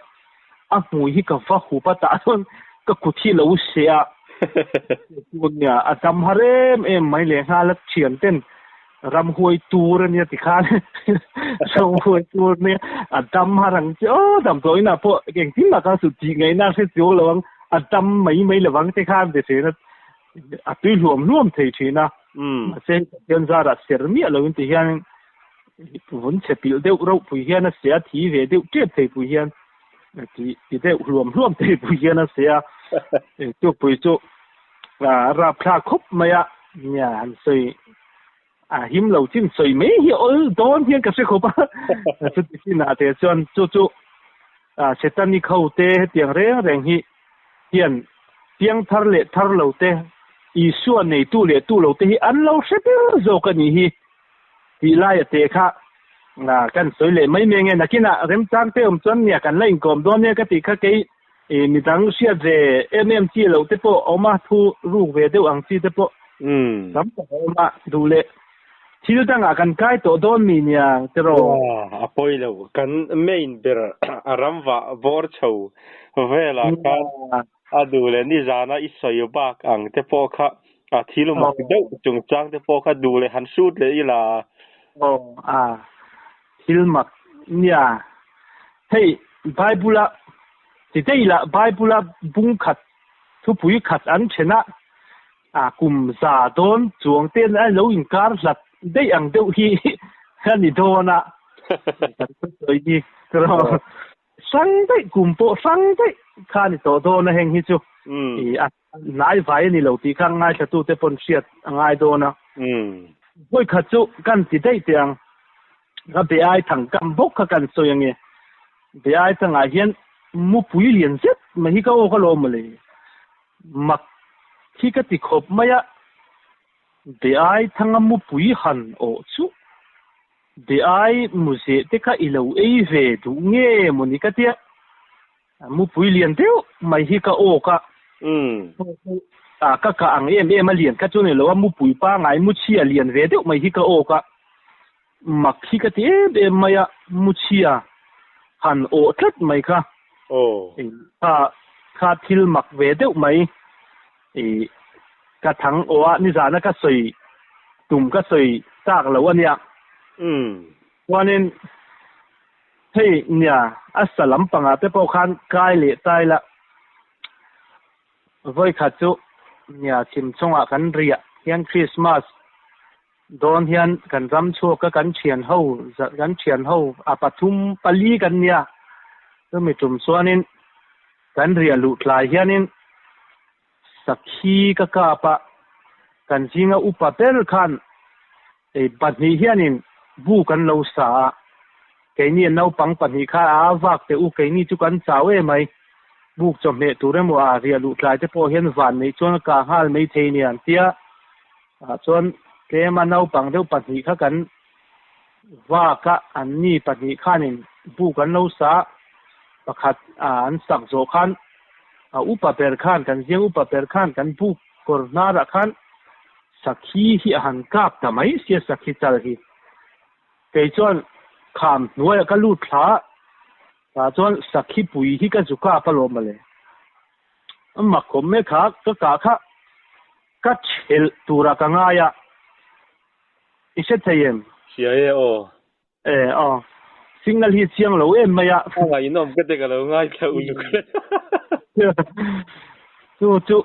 a hmuh hi ka va hup a tah chuan ka kut hi lo seh a, nia a dam har em em mai lehnghal a thian ten ramhuai tur ania tikhan ramhuai tur ania a dam har ang che aw damdawiinah pawh engtin mah kha suh tih ngaihna a hre chiang lo ang a dam mai mai lovang te khan ti thin a. A tui hluam hluam thei thin a, mahse Pathian zarah ser miah loin ti hian vun chhe pilh deuh rauh pui hian a se a, thi ve deuh tep thei pui hian ti ti deuh hluam hluam thei pui hian a se a, chupui chu a rapthlak khawp mai a, nia han sawi a him lo chin sawi mai hi awl dawn hian ka hre khawp a, chuti chinah te chuan chu chu Setanic ho te hetiang reng reng hi hian piang thar leh thar lo te, Isua neitu leh tu lo te hi an lo hre ber zawk a nih hi tih laia te kha kan sawi leh mai mai nge nakinah remchang te awm chuan nia kan la inkawm dawn nia ka tih kha kei midang hriat ve em em chi loh te pawh a awm a, thu ruk ve deuh ang chi te pawh tam tak a awm a, duh leh thil dangah kan kai tawh dawn mi nia tiraw? A pawi lo, kan main ber a ram vah bawr chho velah khan a duh leh nizana i sawi bak ang te pawh kha a thil mak deuh chungchang te pawh kha duh leh han hrut leh ila. Aw a thil mak nia hei Bible a ti daih lah Bible a bung khat thupui khat an then a A kum za dawn chuang ten a lo inkar hlat daih ang deuh hi a ni dawn a, kan sawi hi hrang daih kum pawh hrang daih kha a ni tawh dawn a heng hi chu a hnai vai a ni lo tih kha ngaithlatute pawn hriat a ngai dawn a. Vawi khat chu kan ti daih teh ang, ka be ai thang kam bawk kha kan sawi ange, be ai thangah hian mupui lian zet mai hi ka aw ka lawm mawle. Mak hi ka ti khawp mai a, Be ai thanga mupui han awh chu be ai muzeh te kha i lo ei ve duh nge mawni ka tia, mupui lian deuh mai hi ka awk a, ka kah ang em em a lian kha chu ni lo a, mupui pangai muchhia lian ve deuh mai hi ka awk a, mak hi ka ti em em mai a, muchhia. Han awh tlat mai kha. Kha kha thil mak ve deuh mai i ka thang awh a, nizana ka sawi tum ka sawi tak lo a nia. Chuanin hei nia a sa lampangah te pawh khan kai leh tai la. Vawikhat chu nia chhim chungah kan riah hian Christmas Dawn hian kan ram chhuak a kan thian ho kan thian ho a pathum pali kan nia chumi tum chuanin kan riah luh tlai hianin sakhi ka kap a kan zinga upa ber khan ei pahnih hianin bu kan lo sa a keini a naupang pahnih kha a vak teh u keini chu kan chau em mai buk chawhmeh tur emaw a riah luh tlai te pawh hian van neih chuan a kah nghal mai thei nia an tia. Ah chuan tlema naupang deuh pahnih kha kan vak a, an ni pahnih khanin buk an lo sa a, pakhat ah an sak zawh khan a upa ber khan kan ziang upa ber khan kan buk kawr hnarah khan sakhi hi a han kap ta mai sia sakhi chal hi. Kei chuan kham hnuaiah ka lut thla a, tah chuan sakhi pui hi ka zu kap alawm mawle. A mak khawp mai kha ka kah kha. Ka thelh turah ka ngai a, i hre thei em? Hria e aw. E aw. Signal hi chiang lo em mai a. A ngaihnawm ka ti ka lo ngaithla uluk hle. Chu chu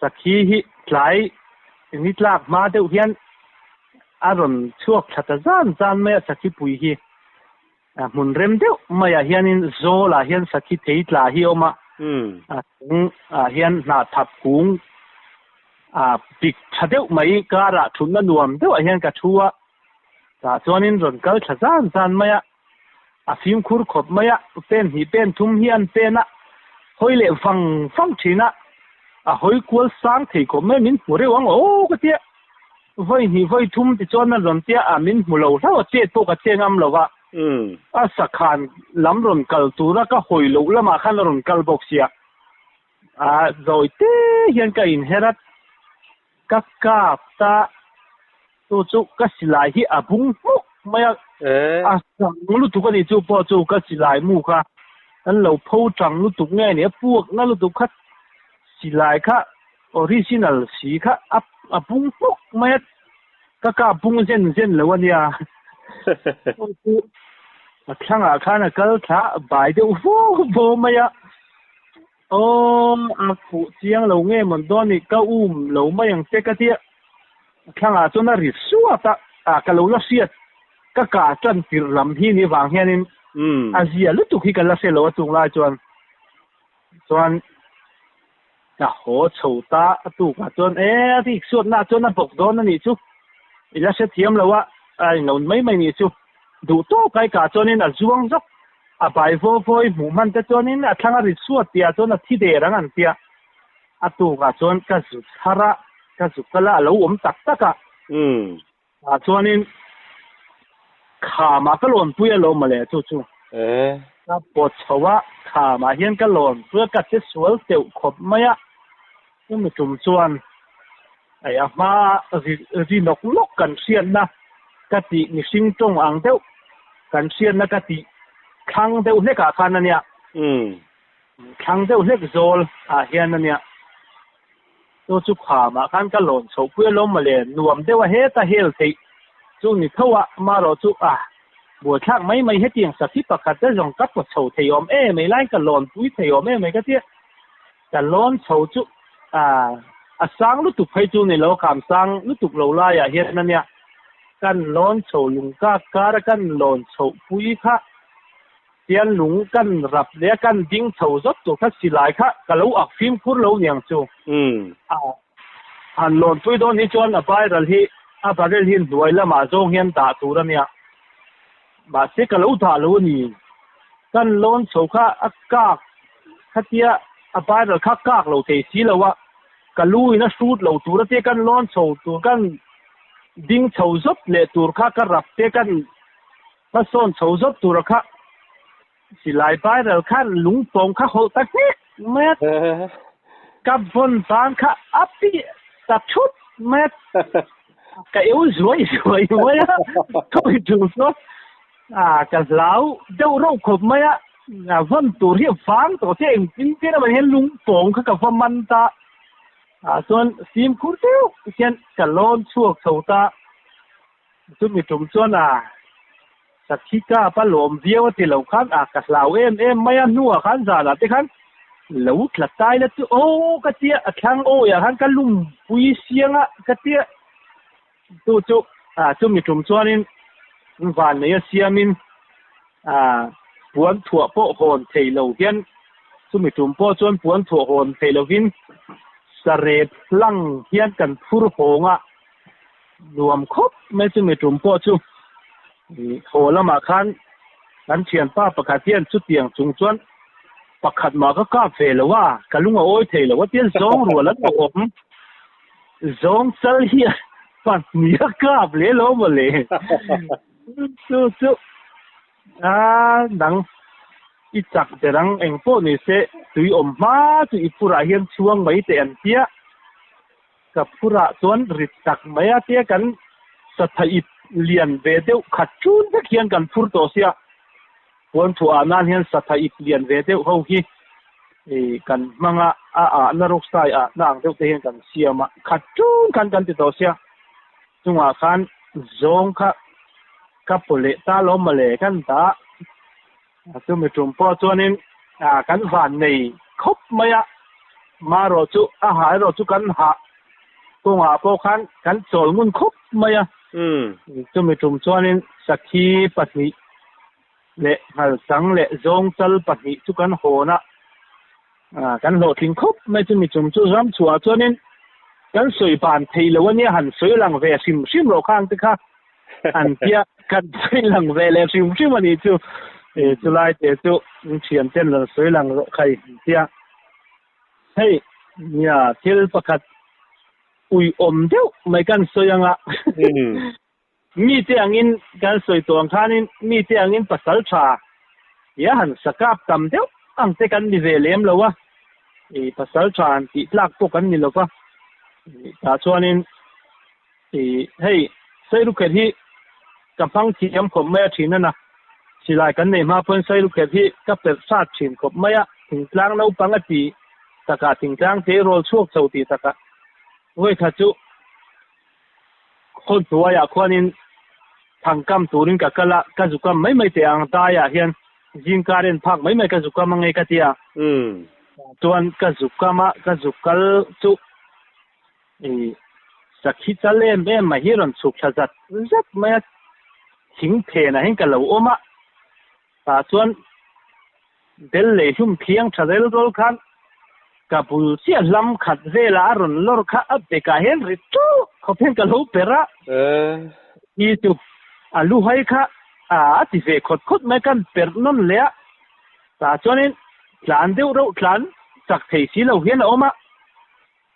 sakhi hi tlai ni tlak hma deuh hian a rawn chhuak thla ta zan zan mai a sakhi pui hi. A hmun rem deuh maiah hianin Zawlah hian sakhi thei tla hi a awm a, a chung ah hian hnah thap kung a pik tha deuh mai karah thutna nuam deuhah hian ka thu a, tah chuanin rawn kal thla zan zan mai a, a fimkhur khawp mai a, pen hnih pen thum hi an pen a, hawi leh vang vang thin a, a hawi kual sang thei khawp mai min hmu reuh ang aw ka tia. Vawi hnih vawi thum ti chuan a rawn tia a min hmu lo hlauh a chet pawh ka che ngam lo va. A sakhan lam rawn kal tura ka hawi loh lamah khan a rawn kal bawk sia. A zawi te hian ka inher a, ka kap ta chu chu ka silai hi a bung hmuk mai a, a sang lutuk a ni chu pawh chu ka silai mu kha an lo pho tang lutuk nge ni a puak na lutuk kha silai kha Original si kha a a bung hmuk mai a, ka kap bung zen zen lo a nia. Chu chu a thlangah khan a kal thla bai deuh vo vo mai a. Aw a fuh chiang lo nge mawn dawn ni ka um lo mai ang che ka tia. A thlangah chuan a ri suat a, ah ka lo la hriat ka kah tan tirh lam hi ni vang hianin a zia lutuk hi ka la hre lo a chung lai chuan. Chuan Ka haw chho ta a tukah chuan e a rik suatna ah chuan a bawk dawn a nih chu i la hrethiam lo a, a inlo mai mai nih chu duh tawk ai kah chuanin a zuang zawk a bai vaw vawi hmuh hman te chuanin a thlang a ri suat tih ah chuan a thi der ang an tia a tukah chuan ka zu chhar a ka zu kal a a lo awm tak tak a ah chuanin khamah ka lawnpui alawm mawle chu chu ka pawt chho a khamah hian ka lawnpui a ka che sual teuh khawp mai a chumi tum chuan hei a hma ri ri nawk nawk kan hriatna ka tih mihring tawng ang deuh kan hriatna ka tih thlang deuh hlekah khan a nia thlang deuh hlek zawl ah hian a nia. Chu chu khamah khan ka lawn chhoh pui alawm mawle, nuam deuh a heta hel theih chu ni tho a, marawh chu ah buaithlak mai mai hetiang sakhi pakhat te zawng ka pawt chho thei awm em mai laiin ka lawn pui thei awm em mai ka tia, ka lawn chho chu ah a sang lutuk phei chu ni lo a kham sang lutuk lo laiah hian ania kan lawn chho lungkak kar a kan lawn chhoh pui kha. Tian lung kan rap leh a kan ding chho zawt tur kha silai kha ka lo ak fimkhur lo niang chu. A han lawnpui dawn hi chuan a viral hi a barrel hi hnuai lamah zawng hian dah tur a nia. Mahse ka lo dah lo a ni. Kan lawn chho kha a kak khatia a viral kha kak lo thei si lo a, ka lu in a hrut lo tur a tia kan lawn chho tur kan ding chho zawt leh tur kha ka rap te kan Hmasawn chho zawt tura kha silai viral khan lungpawng kha hawlh ta nghek mai a, ka vawn ban kha a pi ta thut mai a, ka eu zuai zuai mai a, khawi tul chuan. A ka hlau deuh reuh khawp mai a, a vawn tur hi a vang tawh che engtin chian avang hian lung pawng kha ka va man ta. Ah chuan fimkhur deuh hian ka lawn chhuak chho ta. Chumi tum chuan a sakhi kap a lawm viau a ti lo khan a ka hlau em em mai a hnuah khan zanah te khan lo tla tai la chu aw ka tia a thlang awiah khan ka lumpui siang a ka tia chu chu ah chumi tum chuanin van nei a siamin ah puan thuah pawh hawn thei lo hian chumi tum pawh chuan puan thuah hawn thei lovin sarep hlang hian kan phur hawng a. Nuam khawp mai chu mi tum pawh chu haw lamah khan kan thianpa pakhat hian chutiang chung chuan pakhat mah ka kap ve lo a, ka lung a awi thei lo a tia zawng rual an lo awm. Zawng chal hi pahnih a kap leh lo mawle. Chu chu a dang i chak ber ang eng pawh ni se tui awm hma chu i phurah hian chhuang mai teh an tia. Ka phurah chuan rit tak mai a tia kan satha ip lian ve deuh khat ṭun vek hian kan phur tawh sia. Puan thuah nan hian satha ip lian ve deuh ho hi kan hmang a, a ahna rawksai ahna ang deuh te hian kan siam a, khat ṭun khan kan ti tawh sia. Chungah khan zawng kha ka paw leh ta lo mawle kan dah. Chumi tum pawh chuanin kan van nei khawp mai a, marawh chu a ha erawh chu kan hah kawngah pawh khan kan chawl ngun khawp mai a. Chumi tum chuanin sakhi pahnih leh nghalchang leh zawngchal pahnih chu kan hawn a, kan hlawhtling khawp mai. Chumi tum chu ram chhuah chuanin kan sawi ban thei lo a nia, han sawi lang ve hrim hrim rawh khang te kha. An tia kan sawi lang ve leh hrim hrim a nih chu. E chulai te chu thian ten lo sawi lang rawh khai tia. Hei nia thil pakhat ui awm deuh mai kan sawi anga. Mi te angin kan sawi tawh ang khanin mi te angin pasal tha tia han sakap tam deuh ang te kan ni ve lem lo a. E pasal tha han tih tlak pawh kan ni lo va. Tah chuanin I hei Sairukhet hi ka hmang thiam khawp mai a thin a na. Silai kan neih hma pawn Sairukhet hi ka perh hrat thin khawp mai a, thingtlang naupang a ti takah thingtlang te rawl chhuak chho tih takah vawikhat chu khaw hnuaiah khuanin thangkam turin ka kal a, ka zukam mai mai teh ang daiah hian zingkar en phak mai mai ka zukam ange ka ti a. Chuan ka zukam a, ka zukal chu I sakhi chal em em mai hi rawn chhuk thla zat zat mai a, thing phenah hian ka lo awm a, tah chuan bel lei hlum thiang tha rel rawl khan ka bul chiah hlam khat velah a rawn lawr kha a bekah hian ri ṭuh khawp hian ka lo per a, i chu a lu hai kha a ti ve khawt khawt mai kan perh nawn leh a, tah chuanin tlan deuh reuh tlan chak thei si lo hian a awm a.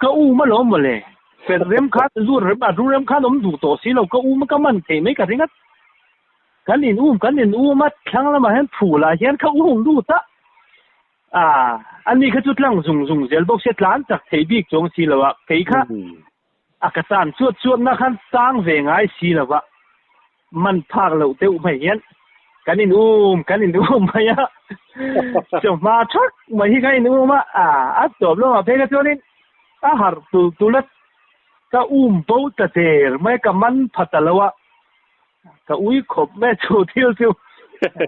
Ka um alawm mawle. Fel rem khan lut rem a ru rem khan awm duh tawh si lo ka um a ka man thei mai ka ring a. Kan in um kan in um a thlang lamah hian phul ah hian ka um lut a. Ah ani kha chu tlang zung zung zel bawk sia tlan chak thei bik chuang si lo a kei kha a ka tan chuat chuat na khan tang ve ngai si lo va. Man phak loh deuh mai hian kan in um kan in um mai a chawhma thak mai hi kan in um a a a tawp lamah phei kha chuanin a harh tul tul a ka um bo ta der mai ka man pha ta lo a ka ui khawp mai a chu thil chu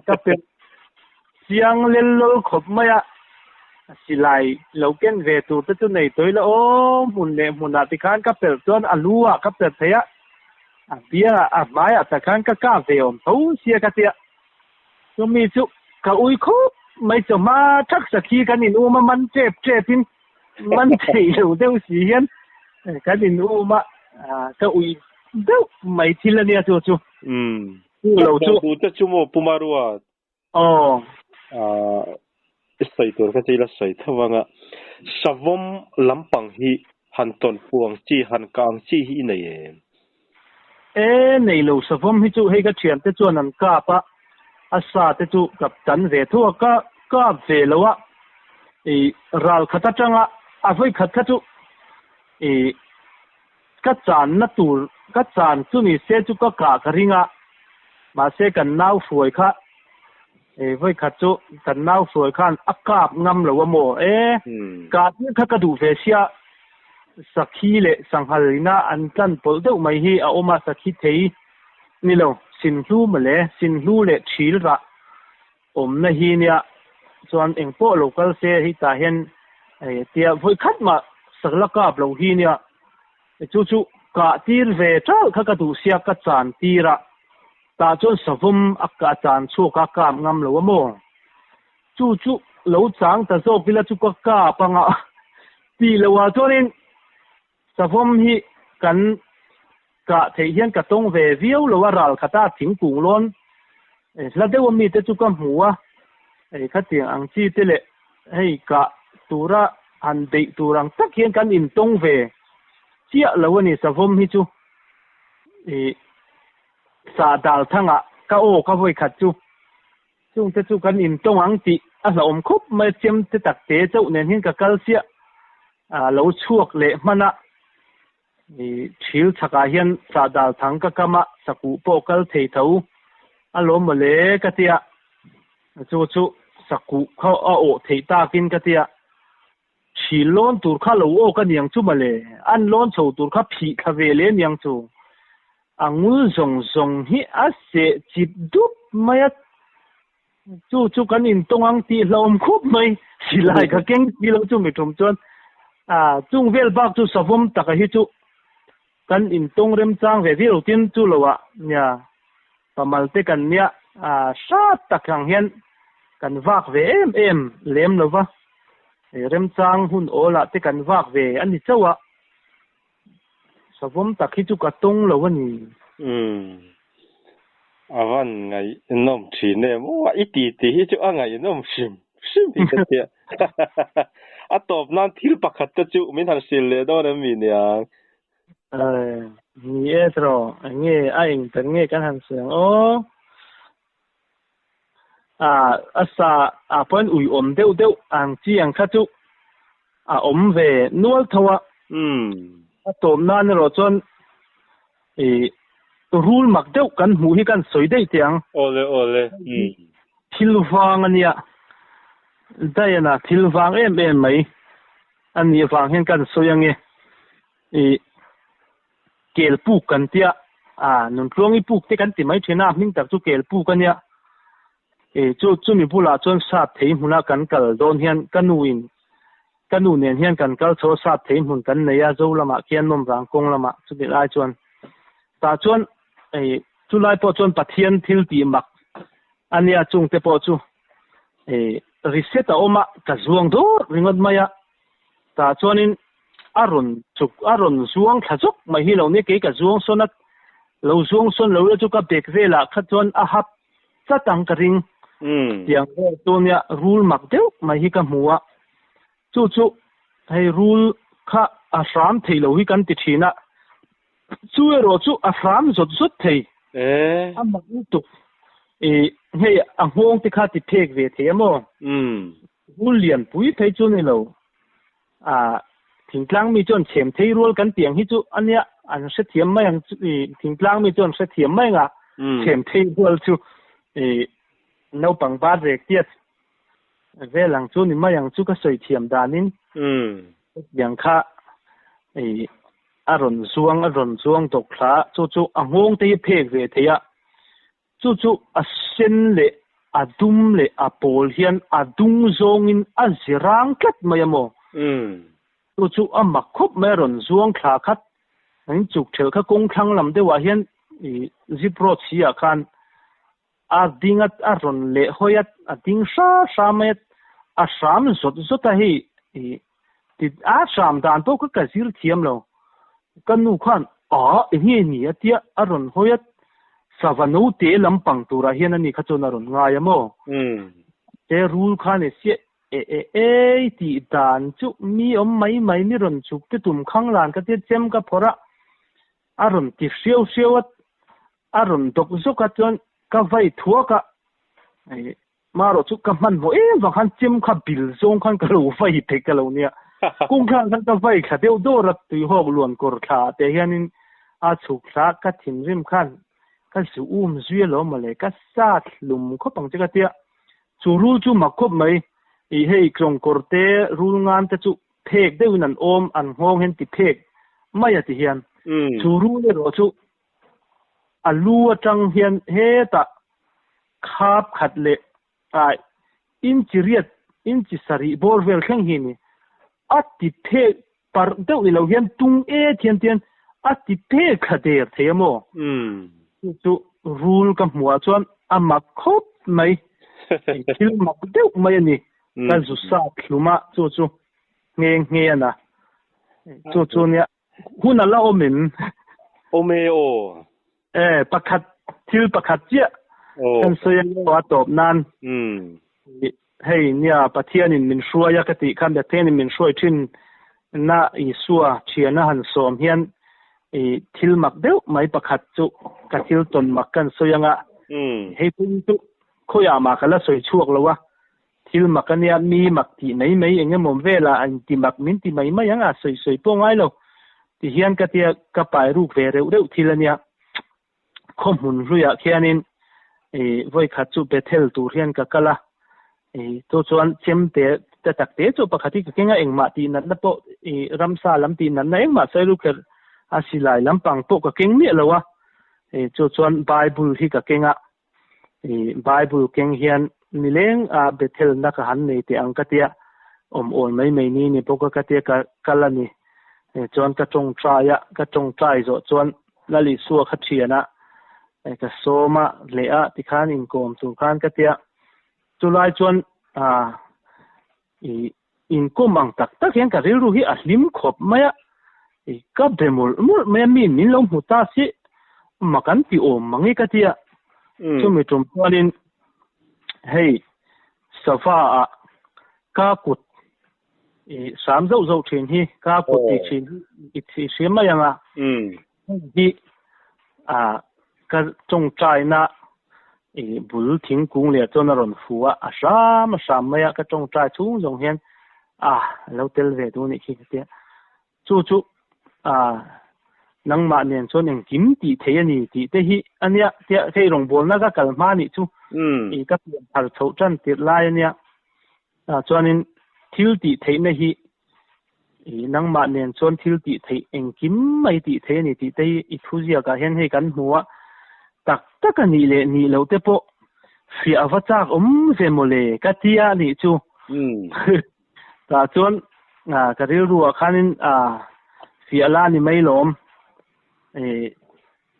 ka pe chiang lel lawl khawp mai a silai lo ken ve tur te chu nei tawih la aw hmun leh hmunah tikhan ka perh chuan a lu ah ka perh thei a. A biangah a hmaiah tak khan ka kap ve awm tho sia ka tia. Chumi chu ka ui khup mai chawhma thak sakhi kan in um a man tep tep in man theih lo deuh si hian kan in um a ka ui deuh mai thil ania chu chu. Umm. Chu lo chu. Ka te chu maw Pu Marua Aw. Ah i sawi tur kha chu ila sawi tho vang a, savawm lampang hi han tawn puang chi, han kang chi hi i nei em? E, nei lo, savawm hi chu hei ka thiante chuan an kap a, a sa te chu ka tan ve tho a, ka kap ve lo a, i ral khat atanga a vawi khat kha chu i ka channa tur, ka chan chu ni se chu ka kah ka ring a. Mahse kan nau hruai kha e vawi khat chu kan nau hruai khan a kap ngam lo a maw e kah tir kha ka duh ve sia sakhi leh sanghal ina an tlan pawlh deuh mai hi a awm a sakhi thei ni lo sinhlu mawle sinhlu leh thil rah awmna hi nia chuan engpawh lo kal se hei tah hian tia vawi khat mah sakla kap lo hi nia chu chu kah tir ve ṭalh kha ka duh sia ka chan tir a tah chuan savawm a a chan chhuak a kap ngam lo a maw chu chu lo chang ta zawk ila chu ka kap anga tih loh ah chuanin Savawm hi kan kah theih hian ka tawng ve viau lo a, ral khata thingkung lawn hla deuh a mite chu ka hmu a, hei khatiang ang chi te leh hei kah tura han beih tur ang tak hian kan intawng ve chiah lo a ni savawm hi chu ih sahdal thangah ka aw ka vawi khat chu. Chungte chu kan intawng ang tih a hlauhawm khawp mai a, chem te tak te chauh nen hian ka kal chiah a lo chhuak leh hman a, ih thil chhakah hian sahdal thang ka kam a, sakuh pawh kal thei tho a lawm mawle ka tia, chu chu sakuh kha a awh theih takin ka tia, thil lawn tur kha lo awk a niang chu mawle, an lawn chho tur kha phih thla ve leh aniang chu. A ngul zawng zawng hi a seh chip dup mai a, chu chu kan intawng ang tih hlauhawm khup mai, silai ka keng si lo chu mi tum chuan a chung vel bak chu savawm taka hi chu kan intawng remchang ve viau tin chu lo ah nia pamal te kan nia a hrat tak ang hian kan vak ve em em lem lo va, remchang hun awl ah te kan vak ve a ni chauh a. Savawm tak hi chu ka tawng lo a ni. Umm. A van ngaihnawm thin em. Aw i ti ti hi chu a ngaihnawm hrim hrim hi ka tia. A tawp nan thil pakhat te chu min han hrilh leh dawn em mi niang. Ni e tiraw, eng nge a eng tak nge kan han sawi ang aw. A sa ah pawhin ui awm deuh deuh ang chi ang kha chu a awm ve nual tho a. A tawp nan erawh chuan ih rul mak deuh kan hmuh hi kan sawi daih teh ang. Awle awle. Thil vang a nia. Diana thil vang em em mai a nih avang hian kan sawi ange. Ih Kel puk kan tia, a Nuntluangi puk te kan ti mai thin a, hming tak chu kel puk a nia. E chu chumi bulah chuan sat thei hmuna kan kal dawn hian ka nu in ka nu nen hian kan kal chho a, sat thei hmun kan nei a, zo lamah khian nawmrang kawng lamah chutih lai chuan tah chuan e chulai pawh chuan Pathian thil tih mak a nia chungte pawh chu e reset a awm a, ka zuang dawr ringawt mai a, tah chuanin a rawn chuk a rawn zuang thla zawk mai hi lo nia kei ka zuang sawn a lo zuang sawn lo ila chu ka bag velah kha chuan a hap tlat ang ka ring tiang vel chu nia rul mak deuh mai hi ka hmu a chu chu hei rul kha a hram thei lo hi kan ti thin a chu erawh chu a hram zawt zawt thei a mak lutuk ih hei a nghawng te kha ti phek ve thei a maw rul lian pui phei chu ni lo. Ah, thingtlang mi chuan chhem thei rual kan tih ang hi chu a nia, an hrethiam mai ang chu, ih, thingtlang mi chuan hrethiam mai ang a, chhem thei rual chu, ih, naupang bat rek tiat vel ang chu ni mai ang chu ka sawi thiam danin, hetiang kha, ih, a rawn zuang, a rawn zuang dawk thla, chu chu a nghawng te hi phek ve thei a, Chu chu a sen leh a dum leh a pawl hian a dung zawngin a zi rang tlat mai a maw? Chu chu a mak khawp mai a rawn zuang thla khat in chuk thelh kha kawng thlang lam deuhah hian ih zip road si ah khan a ding a a rawn leh hawi a a ding hra hra mai a a hram zawt zawt a hei ih ti a hram dan pawh kha ka zir thiam lo. Ka nu khan a eng nge ni a tia a rawn hawi a, sava note lampang turah hian ani kha chuan a rawn ngai a maw? He rul kha ni sia e e ei tih dan chu mi awm mai mai mi rawn chuk te tum khang lan ka tia chem ka phawrh a, a rawn ti hriau hriau a, a rawn dawk zawk a chuan ka vai thuak a, Marawh chu ka hmanhmawh em vang khan chem kha bil zawng khan ka lo vai thei ka lo nia. Kung thlang khan ka vai thla deuh dawr a, tuihawk luan kawr thla ah te hianin a chhuk thla ka thinrim khan Ka zu um zui alawm mawle, ka sat hlum khawp ang che ka tia. Chu rul chu mak khawp mai, ih hei tlawngkawr te rul ngan te chu phek deuhin an awm, an nghawng hian ti phek mai a ti hian. Chu rul erawh chu a lu atang hian hetah khap khat leh ah inchi riat, inchi sarih bawr vel thleng hi a ni. A ti phek parh deuh ni lo hian tung et hian tian a ti phek thla der thei a maw? Chu chu rul ka hmuh ah chuan a mak khawp mai, thil mak deuh mai a ni. Ka zu sat hlum a, chu chu nghe nghe a na. Chu chu nia Hun a la awm em? Awm e aw. E, pakhat, thil pakhat chiah kan sawi a ngaw a tawp nan. Hei nia Pathianin min hruai a ka tih khan Pathianin min hruai thin na Isua thiana han sawm hian i thil mak deuh mai pakhat chu ka thil tawn mak kan sawi anga hei pum chu khawiah mah ka la sawi chhuak lo a. Thil mak a nia, mi mak tih mai mai eng emaw velah a inti mak min ti mai mai ang a, sawi sawi pawh ngai lo. Ti hian ka tia ka pai ruk ve reuh reuh thil a nia. Khaw hmun hluiah khianin i vawikhat chu Bethel tur hian ka kal a, i chu chuan chemte te tak te chu pakhat hi ka keng a, engmah tih natna pawh i ramsa lam tih natna engmah sawi ru kher a silai lampang pawh ka keng miah lo a, i chu chuan Bible hi ka keng a. I Bible keng hian nileng a Bethel na ka han nei teh ang ka tia, awm awl mai mai ni ni bawk a ka tia ka kal a ni. Chuan ka tawngtai a, ka tawngtai zawh chuan Lal Isua kha thian a, ka sawm a leh a tikhan inkawm tur khan ka tia. Chulai chuan i inkawm ang tak tak hian ka rilru hi a hlim khawp mai a, i ka be mawlh mawlh mai a, mi min lo hmu ta si mak an ti awm mang i ka ti a, chumi tum chuanin hei sava ah ka kut i hram zauh zauh thin hi ka kut tih thin hi i hria mai ang a, Hei hi ah ka tawngtaina ih bul thingkung leh chuan a rawn fu a, a hram a hram mai a, ka tawngtai chhung zawng hian ah a lo tel ve duh anih khi ka tia. Chu chu ah nangmah nen chuan engkim tih theih a ni tih te hi a nia tia hei rawngbawlna ka kal hma nih chu ih ka pian thar chhoh tan tirh lai a nia. Ah chuanin thil tih theihna hi I nangmah nen chuan thil tih theih engkim mai tih theih a ni tih te hi i thu ziakah hian hei kan hmu a, tak tak a nih leh nih loh te pawh fiah a va chak awm ve mawle ka tia a nih chu. Tah chuan ka rilruah khanin fiah la ni mai lawm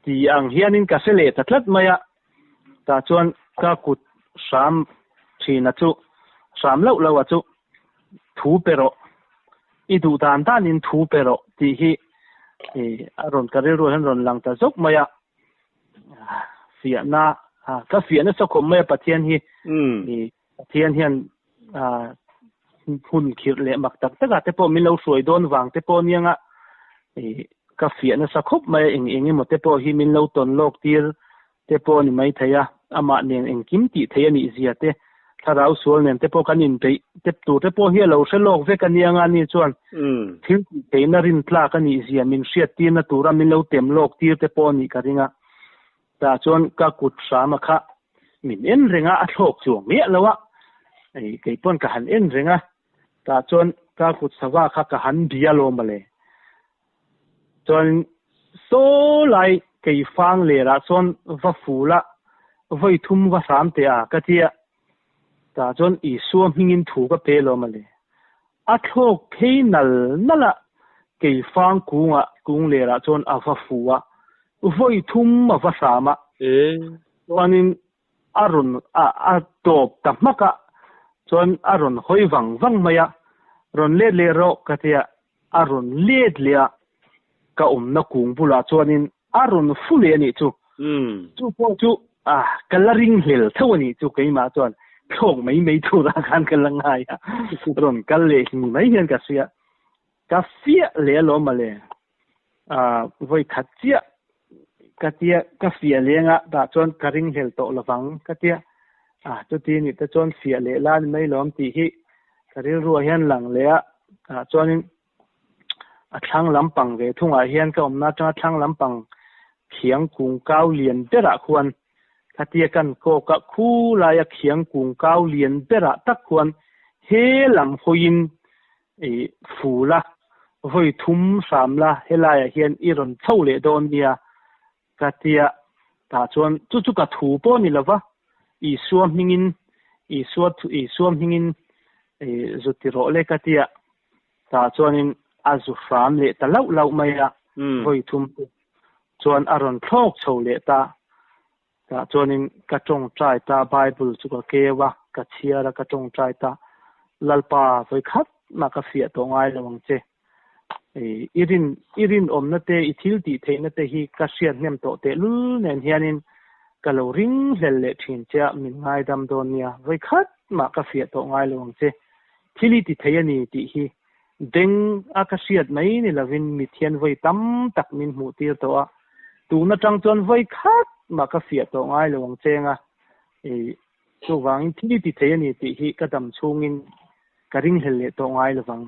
ti ang hianin ka hre leh ta tlat mai a, tah chuan ka kut hram thina chu hram loh loh a chu thu pe rawh, i duh dan danin thu pe rawh tih hi a rawn ka rilru hian rawn lang ta zawk mai a, fiahna ka fiah nasa khawp mai a Pathian hi Pathian hian hun khirh leh mak tak takah te pawh min lo hruai dawn vang te pawh anianga ka fiah nasa khawp mai a, eng eng emaw te pawh hi min lo tawn lawk tir te pawh a ni mai thei a, amah nen engkim tih theih a nih zia te, thlarau sual nen te pawh kan inbeih tep tur te pawh hi a lo hre lawk vek anianga ani chuan thil tih theihna rintlak a nih zia min hriat tirna tura min lo tem lawk tir te pawh a nih ka ring a, tah chuan ka kut hrama kha min en reng a, a thlawk chuang miah lo a, kei pawn ka han en reng a, tah chuan ka kut sava kha ka han bia lawm ale. Chuan saw lai kei fang lerah chuan va ful a, vawi thum va hram teh a ka ti a, tah chuan Isua hmingin thu ka pe lawm ale. A thlawk phei nal nal a, kei fang kungah kung lerah chuan a va fu a, vawi thum a va hram a. Chuanin a rawn a a tawp ta hmak a, chuan a rawn hawi vang vang mai a, rawn let leh rawh ka ti a, a rawn let leh a, ka awmna kung bulah chuanin a rawn fu leh a nih chu. Chu pawh chu a ka la ring hlel tho a nih chu keimah chuan thlawk mai mai turah khan ka la ngai a, rawn kal leh hni mai hian ka hria, ka fiah leh alawm mawle. Ah vawi khat chiah ka tia ka fiah leng a tah chuan ka ring hlel tawh lovang ka tia ah chuti nih te chuan fiah leh la ni mai lawm tih hi ka rilruah hian lang leh a tah chuanin a thlang lampang ve thungah hian ka awmna atanga thlang lampang. Khiang kung kau lian berah khuan khatia kan kawk a, khu laia khiang kung kau lian berah tak khuan he lam hawiin i ful a, vawi thum hram la helaiah hian i rawn chho leh dawn nia ka tia tah chuan chu chu ka thu pawh a ni lo va, Isua hmingin Isua Isua hmingin i zu ti rawh le ka tia tah chuanin a zu hram leh ta lauh lauh mai a, vawi thum chu chuan a rawn thlawk chho leh ta. Tah chuanin ka tawngtai ta, Bible chu ka keu a, ka chhiar a, ka tawngtai ta, Lalpa vawi khat mah ka fiah tawh ngai lo ang che. I rin, i rinawmna te, i thil tih theihna te hi ka hriat hnem tawh tehlul nen hianin ka lo ring hlel leh thin che a, min ngaidam dawn nia, vawi khat mah ka fiah tawh ngai lo ang che. Thil i ti thei a ni tih hi beng a ka hriat mai ni lovin mit hian vawi tam tak min hmuh tir tawh a, tun atang chuan vawi khat mah ka fiah tawh ngai lo ang cheng a, i chuvangin thil i ti thei a ni tih hi ka dam chhungin ka ringhlel leh tawh ngai lovang.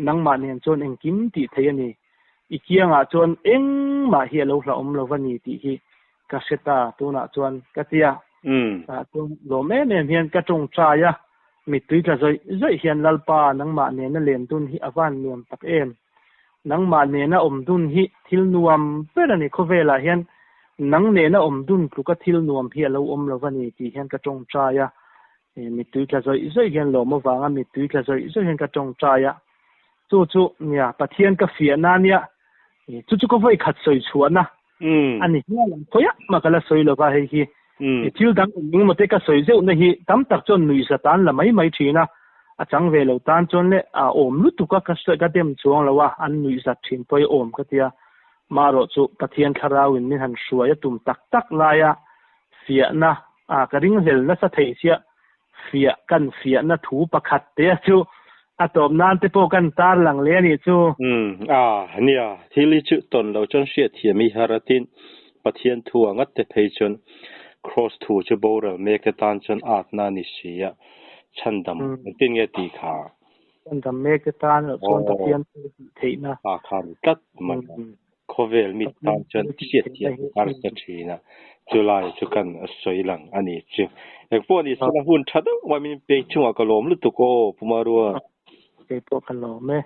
Nangmah nen chuan engkim tih thei a ni. I kiangah chuan engmah hi a lo hlauhawm lo va ni tih hi ka hre ta tunah chuan ka ti a. Tah chuan lawm em em hian ka tawngtai a, mittui tla zawih zawih hian Lalpa nangmah nena len dun hi a van nuam tak em. Nangmah nena awm dun hi thil nuam ber a ni khawvelah hian nang nena awm dun tluka thil nuam hi a lo awm lo va ni tih hian ka tawngtai a. Mittui tla zawih zawih hian lawm avanga mittui tla zawih zawih hian ka tawngtai a. Chu chu nia Pathian ka fiahna a nia. Chu chu ka vawi khat sawi chhuahna a ni hial ang. Khawiah mah ka la sawi lo va hei hi. Thil dang eng eng emaw te ka sawi zeuhna hi tam tak chuan nuihza tan la mai mai thin a. A chang ve lo tan chuan le a awm lutuk a ka ka dem chuang lo a, an nuihzat thin pawh hi awm ka tia. Marawh chu Pathian thlarauin min han hruai a tum tak tak laia fiahna a ka ringhlel nasa thei chiah fiah kan fiahna thu pakhat te a chu a tawp nan te pawh kan tar lang leh a nih chu. Umm a nia thil hi chu tawn lo chuan hriatthiam hi har atin Pathian thu a ngat te phei chuan Kraws thu chu boral mek te tan chuan atna a ni si a chhandam engtin nge tih kha. Chhandam mek te tan loh chuan Pathian thu tih theihna. A kha ni tlat mai a. Khawvel mi tan chuan hriatthiam a harsa thin a, chulai chu kan sawi lang a ni chu. Engpawh ni sela hun tha deuh mai min pek chungah ka lawm lutuk aw Pu Marua. Keipawh ka lawm e.